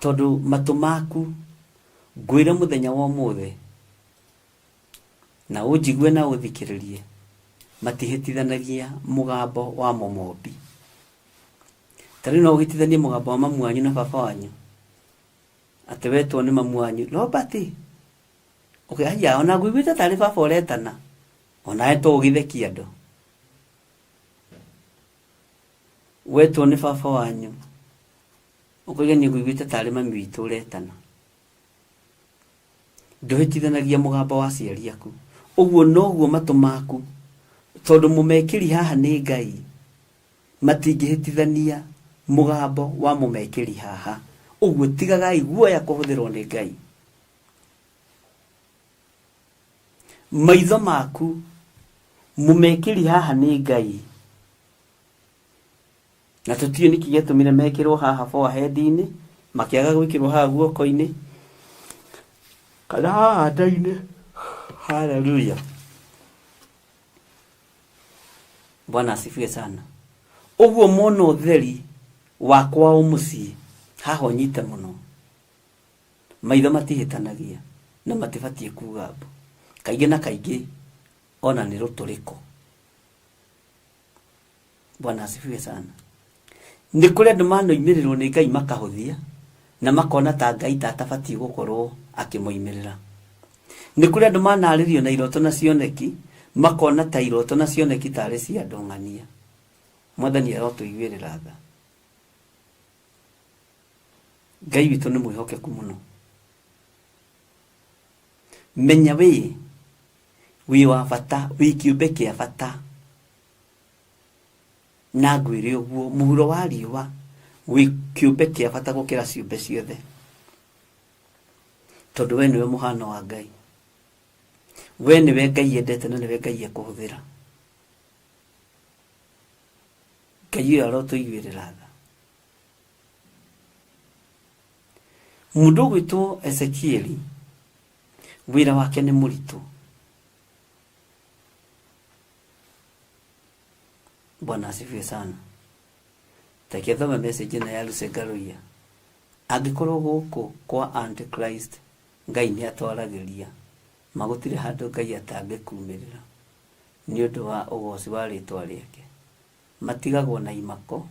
tondũ matũ maku ngwĩre mũthenya wa ũmũthĩ na ũnjigue na ũthikĩrĩrie matihĩtithanagia mũgambo wa mũmũmbi. Ta rĩu no ũhĩtithanie mũgambo wa mamu wanyu na baba wanyu atĩ wetwo nĩ mamu wanyu Robert ũkĩhaiya ona ngũiguĩte tarĩ baba ũretana onawe to ũgĩthekia andũ wetwo nĩ baba wanyu ũkoiga niĩ ngũiguĩte tarĩ mami witũ ũretana ndũhĩtithanagia mũgambo wa aciari aku ũguo noguo matũ maku tondũ mũmekĩri haha nĩ Ngai matingĩhĩtithania mũgambo wa mũmekĩri haha ũguo tigagai guoya kũhũthĩrwo nĩ Ngai. Maitho maku mũmekĩri haha nĩ Ngai, na tũtiũĩ nĩkĩ gĩatũmire mekĩrwo haha forehead-inĩ, makĩaga gwĩkĩrwo haha guoko-inĩ kana haha nda-inĩ. Haleluya, Bwana asifiwe sana. Ũguo mona ũtheri wa kwao mũciĩ haha ũnyite mũno. Maitho matihĩtanagia na matibatiĩ kuga mbu. Kaingĩ na kaingĩ ona nĩ rũtũrĩko. Bwana asifiwe sana. Nĩ kũrĩ andũ manoimĩrĩrwo nĩ Ngai makahũthia na makona ta Ngai ta atabatiĩ gũkorwo akĩmoimĩrĩra. Nĩ kũrĩ andũ manarĩrio na iroto na cioneki makona ta iroto na cioneki tarĩ cia andũ ng'ania. Mwathani arotũiguĩrĩra tha. Ngai witũ nĩ mwĩhokeku mũno. Menya wĩ wĩ wa bata, wĩ kĩũmbe kĩa bata. Na ngwĩre ũguo, mũhuro wa riũa wĩ kĩũmbe kĩa bata gũkĩra ciũmbe ciothe, tondũ we nĩwe mũhano wa Ngai. We nĩwe Ngai endete na nĩwe Ngai ekũhũthĩra. Ngai ũyũ arotũiguĩrĩra tha. Mũndũ ũgwĩtwo Ezekieli, wĩra wake nĩ mũritũ. Bwana asifiwe sana. Reke thome message ĩno ya Lucy Ngaruiya. Angĩkorwo gũkũ kwa Antichrist Ngai nĩ atwaragĩria, ma gũtirĩ handũ Ngai atangĩkumĩrĩra nĩ ũndũ wa ũgoci wa rĩtwa rĩake. Matigagwo na imako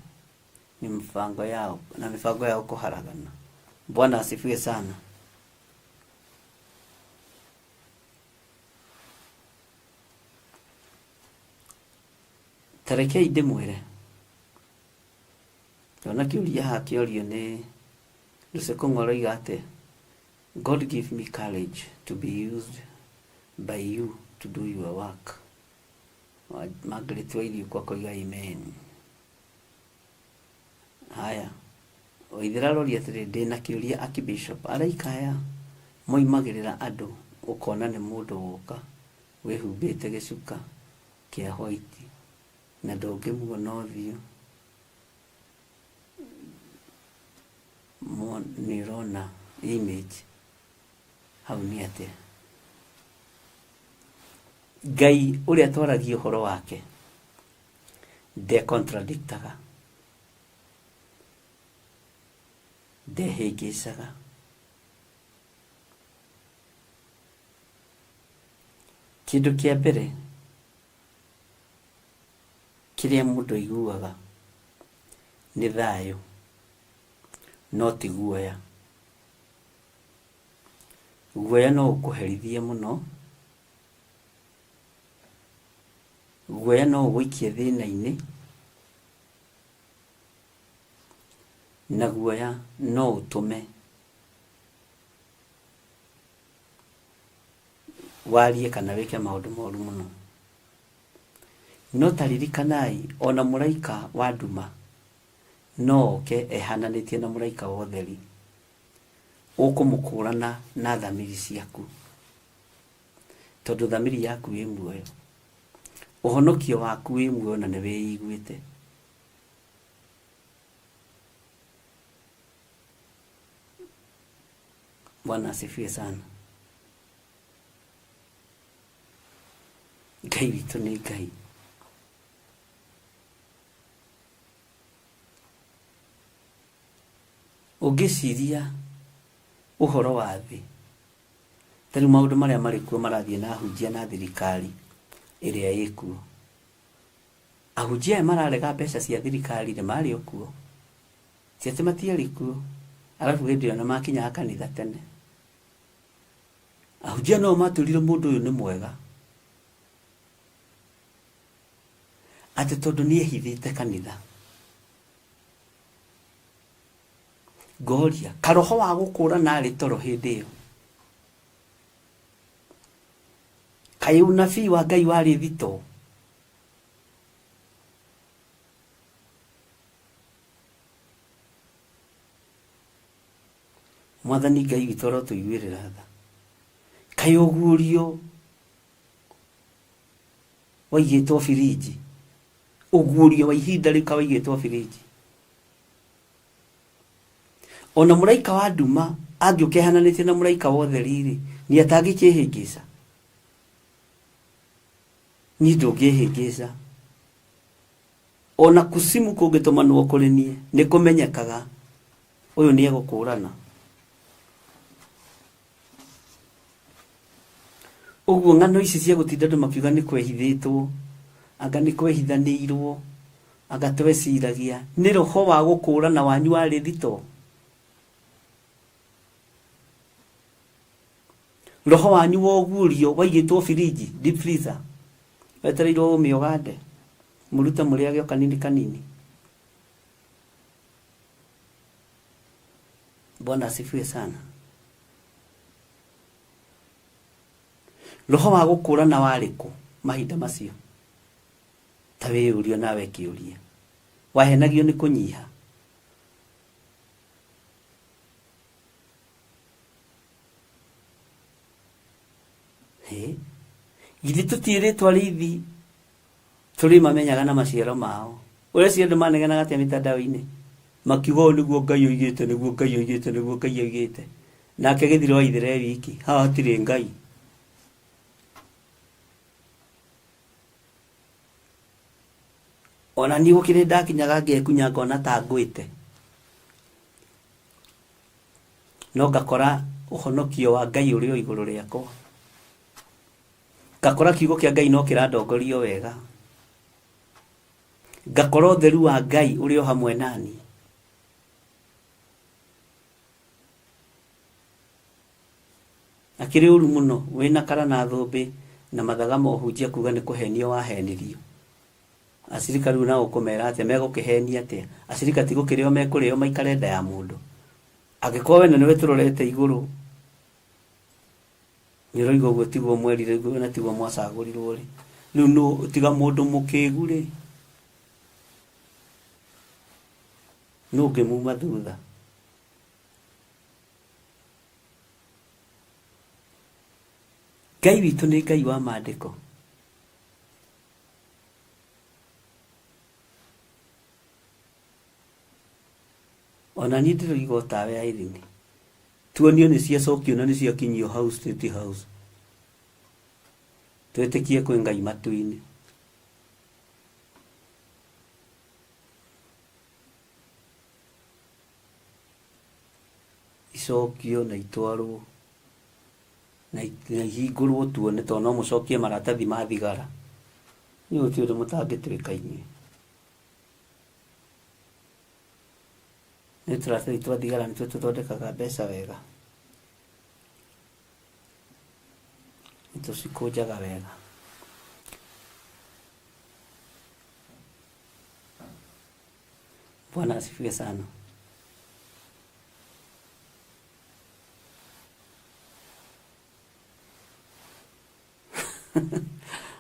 nĩ mĩbango yao, na mĩbango yao kũharagana. Bwana asifiwe sana. Ta rekei ndĩmwĩre, ndona kĩũria haha kĩorio nĩ Lucy Kũng'ũ aroiga atĩa, God give me courage to be used by you to do your work. Margaret Wairiũkũ akoiga amen. Haya, Waithera aroria atĩrĩ, ndĩna kĩũria Archbishop, araika aya moimagĩrĩra andũ ũkona nĩ mũndũ woka wĩhumbĩte gĩcuka kĩa white na ndũngĩmuona ũthiũ, nĩ ũrona image hau nĩ atĩa? Ngai ũrĩa twaragia ũhoro wake nde contradictaga, ndehĩngĩcaga. Kĩndũ kĩa mbere kĩrĩa mũndũ aiguaga nĩ thayũ no ti guoya. Guoya no ũkũherithie mũno, guoya no ũgũikie thĩna-inĩ, na guoya no ũtũme warie kana wĩke maũndũ moru mũno. No ta ririkanai ona mũraika wa nduma no oke ehananĩtie na mũraika wa ũtheri, ũkũmũkũrana na thamiri ciaku, tondũ thamiri yaku ĩ muoyo, ũhonokio waku wĩ muoyo na nĩ wĩiguĩte. Bwana asifiwe sana. Ngai witũ nĩ Ngai. Ũngĩciria ũhoro wa thĩ, ta rĩu maũndũ marĩa marĩ kuo marathiĩ na ahunjia na thirikari ĩrĩa ĩkuo. Ahunjia aya mararega mbeca cia thirikari nĩ marĩ o kuo. Ti atĩ matiarĩ kuo. Arabu hĩndĩ ĩyo nĩ makinyaga kanitha tene. Ahunjia no matwĩrire mũndũ ũyũ nĩ mwega. Atĩ tondũ nĩ ehithĩte kanitha. Ngoria, karoho wa gũkũrana arĩ toro hĩndĩ ĩyo? Kaĩ ũnabii wa Ngai warĩ thitoo? Mwathani Ngai witũ arotũiguĩrĩra tha. Kaĩ ũguũrio Waigĩtwo birinji. Ũguũrio wa ihinda rĩu kawaigĩtwo birinji. Ona mũraika wa nduma angĩũka ehananĩtie na mũraika wa ũtheri-rĩ, niĩ atangĩkĩhĩngĩca? Niĩ ndũngĩhĩngĩca. Ona kusimu kũngĩtũmanwo kũrĩ niĩ, nĩ kũmenyekaga ũyũ nĩ egũkũrana. Ũguo ng'ano ici cia gũtinda andũ makiuga nĩ kwehithĩtwo, anga nĩ kwehithanĩirwo, anga tweciragia, nĩ roho wa gũkũrana wanyu warĩ thito? Roho wanyu wa ũguũrio waigĩtwo birinji, deep freezer, wetereirwo ũme ũgande, mũrute mũrĩage o kanini kanini. Bwana asifiwe sana. Roho wa gũkũrana warĩ kũ mahinda macio? Ta wĩyũrie nawe kĩũria. Wahenagio nĩ kũnyiha? Hĩ? Githĩ tũtiĩrĩtwo arĩithi tũrĩmamenyaga na maciaro mao? Ũreciria andũ manegenaga atĩa mitandao-inĩ? Makiuga ũũ nĩguo Ngai oigĩte, nĩguo Ngai oigĩte, nĩguo Ngai oigĩte. Nake gĩthiro wa ithĩra e wiki, haha hatirĩ Ngai. Ona niĩ gũkĩrĩ ndakinyaga ngekunya ngona ta ngwĩte. No ngakora ũhonokio wa Ngai ũrĩ o igũrũ rĩakwa. Ngakora kiugo kĩa Ngai no kĩrandongoria o wega. Ngakora ũtheru wa Ngai ũrĩ o hamwe nani. Akĩrĩ ũru mũno wĩna kara na thũmbĩ na mathaga ma ũhunjia kuga nĩ kũhenio wahenirio. Acirika rĩu nao ũkũmera atĩa? Megũkĩhenia atĩa? Acirika ti gũkĩrĩo mekũrĩo maikare nda ya mũndũ. Angĩkorwo we na nĩwe tũrorete igũrũ, nĩ ũroiga ũguo tiguo mwerire na tiguo mwacagũrirwo rĩ, rĩu nũ tiga mũndũ mũkĩgu rĩ, nũ ũngĩmuma thutha? Ngai witũ nĩ Ngai wa maandĩko. Ona niĩ ndĩroiga o tawe Irene. Tuonio nĩ ciacokio na nĩ ciakinyio hau State House. Twĩtĩkie kwĩ Ngai matu-inĩ. Icokio na itwarwo na ihingũrwo tuone tondũ no mũcokie maratathi ma thigara. Inyuĩ gũtirĩ ũndũ mũtangĩtwĩka inyuĩ. Nĩ tũratathi twa thigara nĩtuo tũthondekaga mbeca wega. Nĩ tũcikũnjaga wega. Bwana asifiwe sana.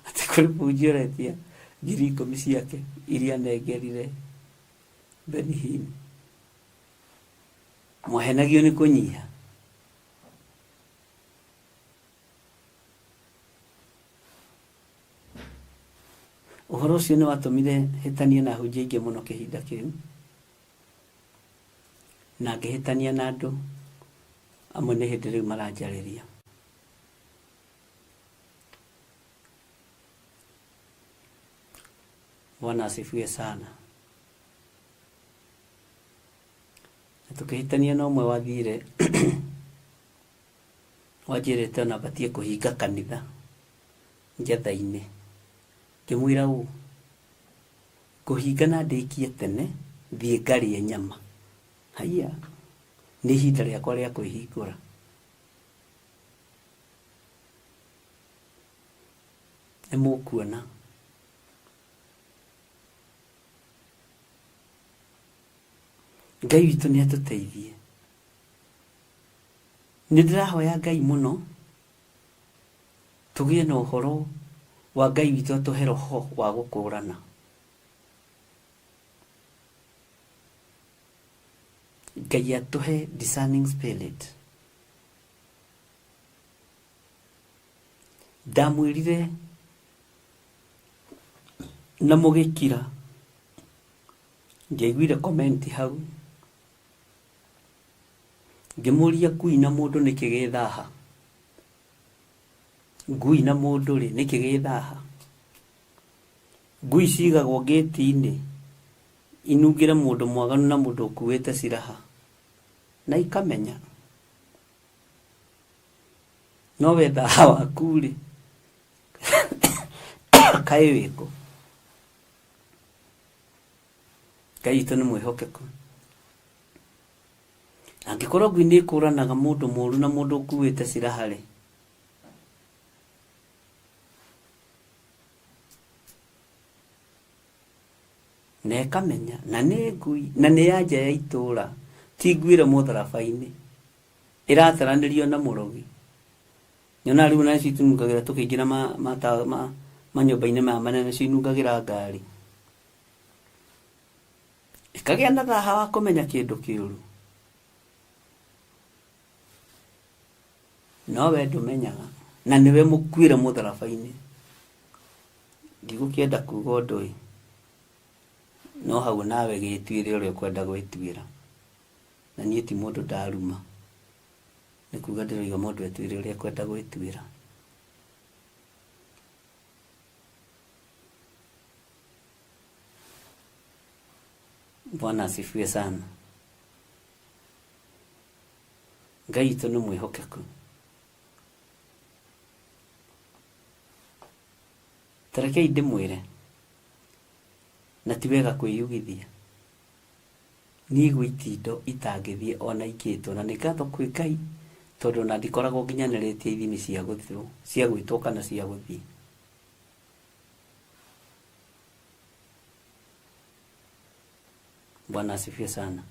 Atĩ kũrĩ mũhunjia ũretia 10,000 ciake iria anengerire Benny Hinn. Mwahenagio nĩ kũnyiha. Ũhoro ũcio nĩ watũmire hĩtanie na ahunjia aingĩ mũno kĩhinda kĩu, na ngĩhĩtania na andũ amwe nĩ hĩndĩ rĩu maranjarĩria. Bwana asifiwe sana. Na tũkĩhĩtania na ũmwe wathire wanjĩrĩte ona batiĩ kũhinga kanitha njetha-inĩ. Ngĩmwĩra ũũ, ngũhinga na ndĩkie tene thiĩ ngarĩe nyama. Haiya, nĩ ihinda rĩakwa rĩa kwĩhingũra. Nĩ mũkuona. Ngai witũ nĩ atũteithie. Nĩ ndĩrahoya Ngai mũno tũgĩe na ũhoro wa Ngai witũ atũhe roho wa gũkũrana. Ngai atũhe discerning spirit. Ndamwĩrire Na mũgĩkira. Ndiaiguire comment hau. Ngĩmũria ngui na mũndũ nĩkĩ gĩ thaha? Ngui na mũndũ rĩ, nĩkĩ gĩ thaha? Ngui cigagwo ngĩti-inĩ inungĩre mũndũ mwaganu na mũndũ ũkuĩte ciraha na ikamenya. No we thaha waku rĩ, kaĩ wĩkũ? Ngai witũ nĩ mwĩhokeku. Angĩkorwo ngui nĩ ĩkũranaga mũndũ mũru na mũndũ ũkuĩte ciraha rĩ, na ĩkamenya na nĩ ngui na nĩ ya nja ya itũra ti ngui ĩrĩ mũtharaba-inĩ ĩrataranĩrio na mũrogi nyonaga rĩu nacio itunungagĩra tũkĩingĩra manyũmba-inĩ maya manene cinungagĩra ngari ĩkagĩa na thaha wa kũmenya kĩndũ kĩũru no we ndũmenyaga na nĩwe mũkuĩre mũtharaba-inĩ ndigũkĩenda kuga ũndũ ĩ no hau nawe gĩtuĩre ũrĩa ũkwenda gwĩtuĩra na niĩ ti mũndũ ndaruma nĩ kuga ndĩroiga mũndũ etuĩre ũrĩa ekwenda gwĩtuĩra. Bwana asifiwe sana. Ngai witũ nĩ mwĩhokeku. Tarekei ndĩmwĩre, na ti wega kwĩyugithia. Niĩ gwĩ itindo itangĩthiĩ ona ingĩtwo, na nĩ ngatho kwĩ Ngai tondũ ona ndikoragwo nginyanĩrĩtie ithimi cia gũthwo, cia gwĩtwo kana cia gũthiĩ. Bwana asifiwe sana.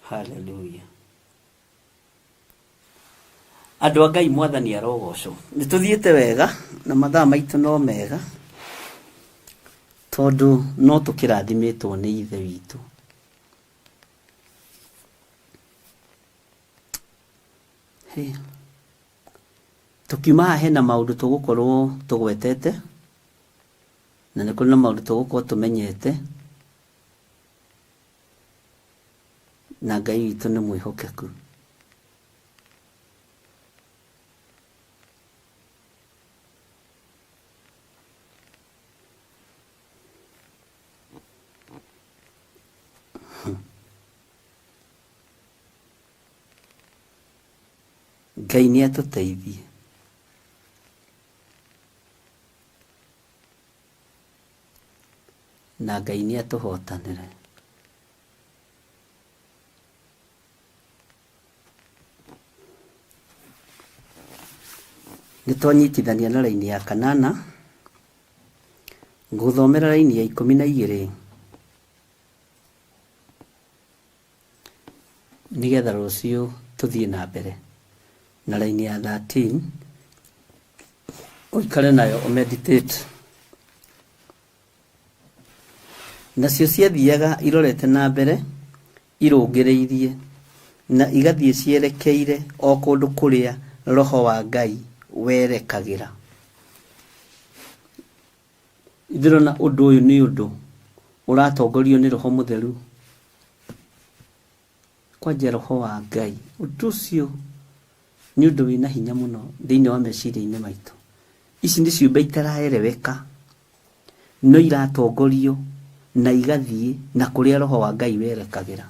Haleluya. Andũ a Ngai mwathani arogocwo. Nĩ tũthiĩte wega na mathaa maitũ no mega tondũ no tũkĩrathimĩtwo nĩ ithe witũ. Hĩ. Tũkiuma haha hena maũndũ tũgũkorwo tũgwetete na nĩ kũrĩ na maũndũ tũgũkorwo tũmenyete na Ngai witũ nĩ mwĩhokeku. Ngai nĩ atũteithie. Na Ngai nĩ atũhotanĩre. Nĩ twanyitithania na raini ya kanana, ngũthomera raini ya 12 nĩgetha rũciũ tũthiĩ na mbere na raini ya 13 ũikare nayo ũmeditate. Nacio ciathiaga irorete na mbere irũngĩrĩirie, na igathiĩ cierekeire o kũndũ kũrĩa Roho wa Ngai werekagĩra. Ndĩrona ũndũ ũyũ nĩ ũndũ ũratongorio nĩ Roho Mũtheru, kwanja Roho wa Ngai. Ũndũ ũcio nĩ ũndũ wĩna hinya mũno thĩinĩ wa meciria-inĩ maitũ. Ici nĩ ciũmbe itaraereweka, no iratongorio na igathiĩ na kũrĩa Roho wa Ngai werekagĩra.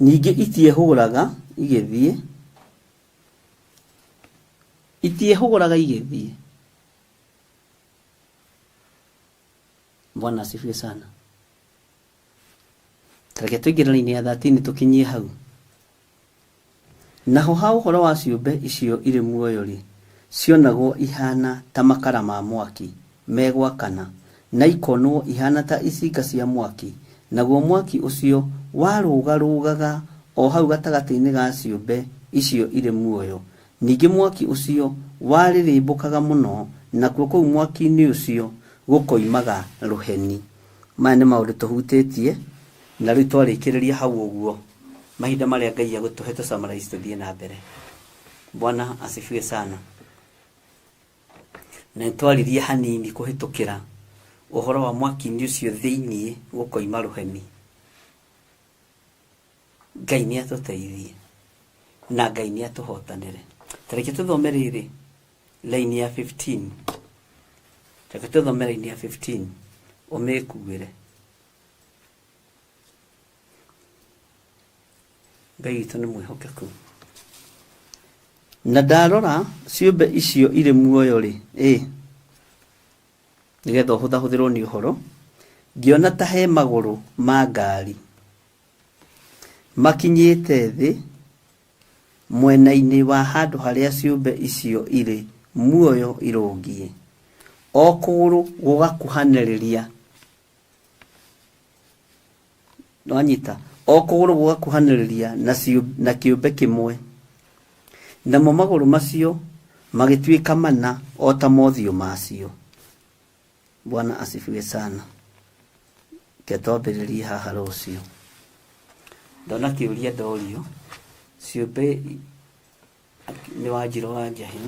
Ningĩ itiehũgũraga igĩthiĩ, itiehũgũraga igĩthiĩ. Bwana asifiwe sana. Reke tũingĩre raini ya 13 tũkinyie hau. Naho ha ũhoro wa ciũmbe icio irĩ muoyo-rĩ, cionagwo ihaana ta makara ma mwaki megwakana, na ikonwo ihaana ta icinga cia mwaki, naguo mwaki ũcio warũgarũgaga o hau gatagatĩ-inĩ ga ciũmbe icio irĩ muoyo, ningĩ mwaki ũcio warĩrĩmbũkaga mũno, nakuo kũu mwaki-inĩ ũcio gũkoimaga rũheni. Maya nĩ maũndũ tũhutĩtie. Na rĩu twarĩkĩrĩria hau ũguo, mahinda marĩa Ngai egũtũhe tũ summarize tũthiĩ na mbere. Bwana asifiwe sana. Na nĩtwaririe hanini kũhĩtũkĩra ũhoro wa mwaki-inĩ ũcio thĩiniĩ gũkoima rũheni. Ngai nĩ atũteithie na Ngai nĩ atũhotanĩre. Ta reke tũthome rĩrĩ line ya 15. Reke tũthome line ya 15 ũmĩkuĩre. Ngai witũ nĩ mwĩhokeku. Na ndarora ciũmbe icio irĩ muoyo-rĩ, ĩ, nĩgetha ũhũthahũthĩrwo nĩ ũhoro, ngĩona ta he magũrũ ma ngari makinyĩte thĩ mwena-inĩ wa handũ harĩa ciũmbe icio irĩ muoyo irũngiĩ, o kũgũrũ gũgakuhanĩrĩria Nĩwanyita? O kũgũrũ gũgakuhanĩrĩria na, na kĩũmbe kĩmwe. Namo magũrũ macio magĩtuĩka mana o ta mothiũ macio. Bwana asifiwe sana. Ke twambĩrĩrie haha rũciũ. Ndona kĩũria ndorio, ciũmbe nĩ Wanjirũ wa Njahĩ.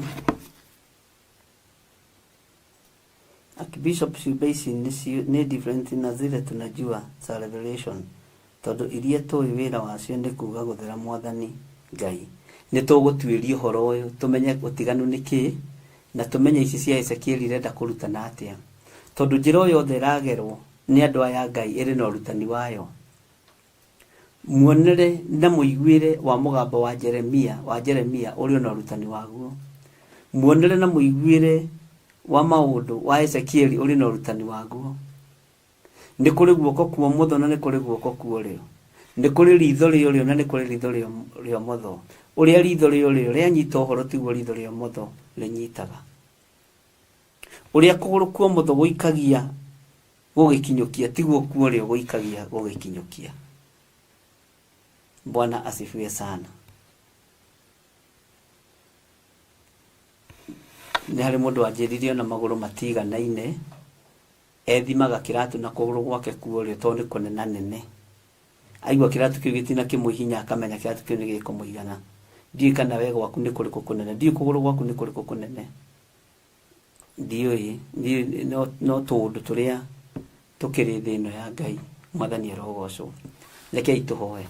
Archbishop ciũmbe ici nĩ different na zile tunajua za revelation tondũ iria tũĩ wĩra wacio nĩ kuga gũthera Mwathani Ngai. Nĩ tũgũtuĩria ũhoro ũyũ tũmenye ũtiganu nĩ kĩĩ na tũmenye ici cia Ezekiel irenda kũrutana atĩa. Tondũ njĩra o yothe ĩragerwo nĩ andũ aya a Ngai ĩrĩ na ũrutani wayo. Muonere na mũiguĩre wa mũgambo wa Jeremia, wa Jeremia ũrĩ o na ũrutani waguo. Muonere na mũiguĩre wa maũndũ wa Ezekieli ũrĩ na ũrutani waguo. Nĩ kũrĩ guoko kwa ũmotho na nĩ kũrĩ guoko kwa ũrĩo. Nĩ kũrĩ ritho rĩa ũrĩo na nĩ kũrĩ ritho rĩa ũmotho. Ũrĩa ritho rĩa ũrĩo rĩanyita ũhoro tiguo ritho rĩa ũmotho rĩnyitaga. Ũrĩa kũgũrũ kwa ũmotho gũikagia gũgĩkinyũkia tiguo kuo ũrĩo gũikagia gũgĩkinyũkia. Bwana asifiwe sana. Nĩ harĩ mũndũ wanjĩrire ona magũrũ matiganaine, ethimaga kĩratũ na kũgũrũ gwake kuo ũrĩo tondũ nĩ kũnenanene. Aigua kĩratũ kĩu gĩtinakĩmũhihinya akamenya kĩratũ kĩu nĩ gĩkũmũigana. Ndiũĩ kana we gwaku nĩ kũrĩkũ kũnene, ndiũĩ kũgũrũ gwaku nĩ kũrĩkũ kũnene. Ndiũĩ, no, no tũũndũ tũrĩa tũkĩrĩ thĩ ĩno ya Ngai. Mwathani arogocwo. Rekei tũhoe.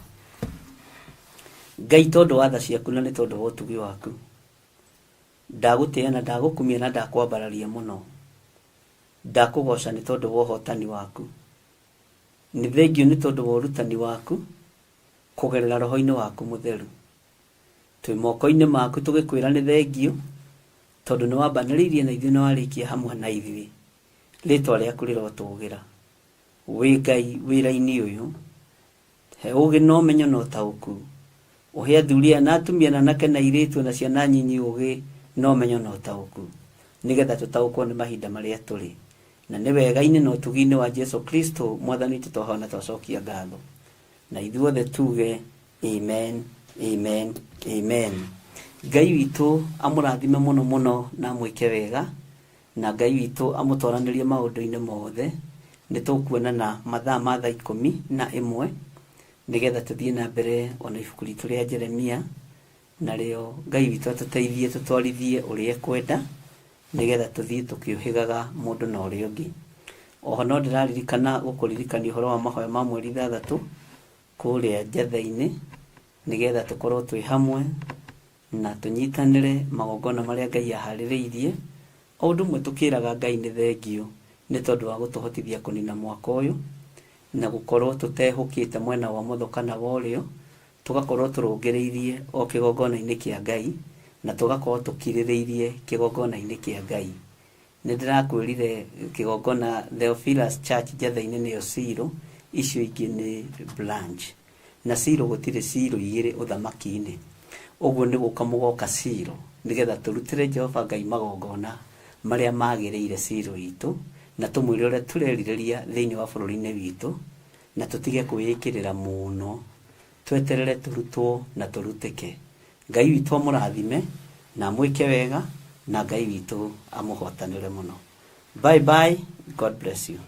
Ngai tondũ wa tha ciaku na nĩ tondũ wa ũtugi waku, ndagũtĩĩa na ndagũkumia na ndakwambararia mũno. Ndakũgoca nĩ tondũ wa ũhotani waku. Nĩ thengiũ nĩ tondũ wa ũrutani waku kũgerera roho-inĩ waku mũtheru. Twĩ moko-inĩ maku tũgĩkwĩra nĩ thengiũ tondũ nĩ wambanĩrĩirie na ithuĩ na warĩkia hamwe na ithuĩ. Rĩtwa rĩaku rĩrotũgĩra. Wĩ Ngai wĩra-inĩ ũyũ. He ũgĩ na ũmenyo na ũtaũku. Ũhe athuri aya na atumia na anake na airĩtu na ciana nyinyi ũgĩ na ũmenyo na ũtaũku. Nĩgetha tũtaũkwo nĩ mahinda marĩa tũrĩ. Na nĩ wega-inĩ na ũtugi-inĩ wa Jesu Kristo Mwathani witũ twahoya na twacokia ngatho. Na ithuothe tuge Amen, amen, amen. Ngai witũ amũrathime mũno mũno na amwĩke wega, na Ngai witũ amũtwaranĩrie maũndũ-inĩ mothe. Nĩ tũkuonana mathaa ma thaa 11 nĩgetha tũthiĩ na mbere ona ibuku ritũ rĩa Jeremia, narĩo Ngai witũ atũteithie tũtwarithie ũrĩa ekwenda, nĩgetha tũthiĩ tũkĩũhĩgaga mũndũ na ũrĩa ũngĩ. Oho no ndĩraririkana gũkũririkania ũhoro wa mahoya ma mweri 6 kũrĩa njatha-inĩ nĩgetha tũkorwo twĩ hamwe na tũnyitanĩre magongona marĩa Ngai aharĩrĩirie, o ũndũ ũmwe tũkĩraga Ngai nĩ thengiũ nĩ tondũ wa gũtũhotithia kũnina mwaka ũyũ na gũkorwo tũtehũkĩte mwena wa ũmotho kana wa ũrĩo, tũgakorwo tũrũngĩrĩirie o kĩgongona-inĩ kĩa Ngai na tũgakorwo tũkirĩrĩirie kĩgongona-inĩ kĩa Ngai. Nĩ ndĩrakwĩrire kĩgongona Theophilus Church Njatha-inĩ nĩyo Silo, icio ingĩ nĩ branch. Na Silo gũtirĩ Silo igĩrĩ ũthamaki-inĩ. Ũguo nĩ gũka mũgoka Silo nĩgetha tũrutĩre Jehova Ngai magongona marĩa magĩrĩire Silo itũ, na tũmwĩre ũrĩa tũrerirĩria thĩinĩ wa bũrũri-inĩ witũ, na tũtige kwĩĩkĩrĩra mũno, tweterere tũrutwo na tũrutĩke. Ngai witũ amũrathime na amwĩke wega na Ngai witũ amũhotanĩre mũno. Bye bye, God bless you.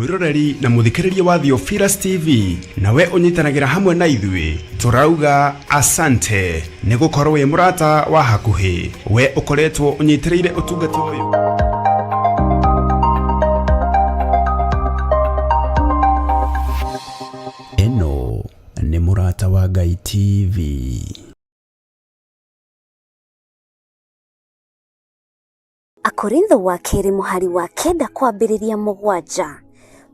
Mwĩroreri na mũthikĩrĩria wa Theophilus TV, nawe ũnyitanagĩra hamwe na ithuĩ, tũrauga asante nĩ gũkorwo wĩ mũrata wa hakuhĩ, we ũkoretwo ũnyitĩrĩire ũtungata ũyũ. Ĩno nĩ Mũrata wa Ngai TV. Akorintho wa kerĩ mũhari wa kenda kwambĩrĩria 7.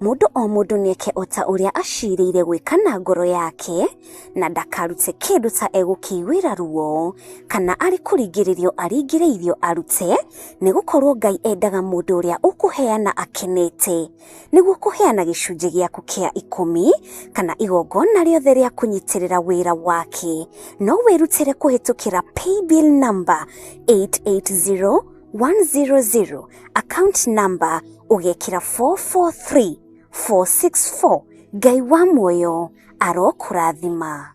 Mũndũ o mũndũ nĩeke o ta ũrĩa acirĩire gwĩka na ngoro yake, na ndakarute kĩndũ ta egũkĩiguĩra ruo, kana arĩ kũringĩrĩrio aringĩrĩirio arute, nĩ gũkorwo Ngai endaga mũndũ ũrĩa ũkũheana akenete. Nĩguo kũheana gĩcunjĩ gĩaku kĩa 10 kana igongona rĩothe rĩa kũnyitĩrĩra wĩra wake, no wĩrutĩre kũhĩtũkĩra paybill number 880100, account number ũgekĩra 443464. Ngai wa muoyo arokũrathima.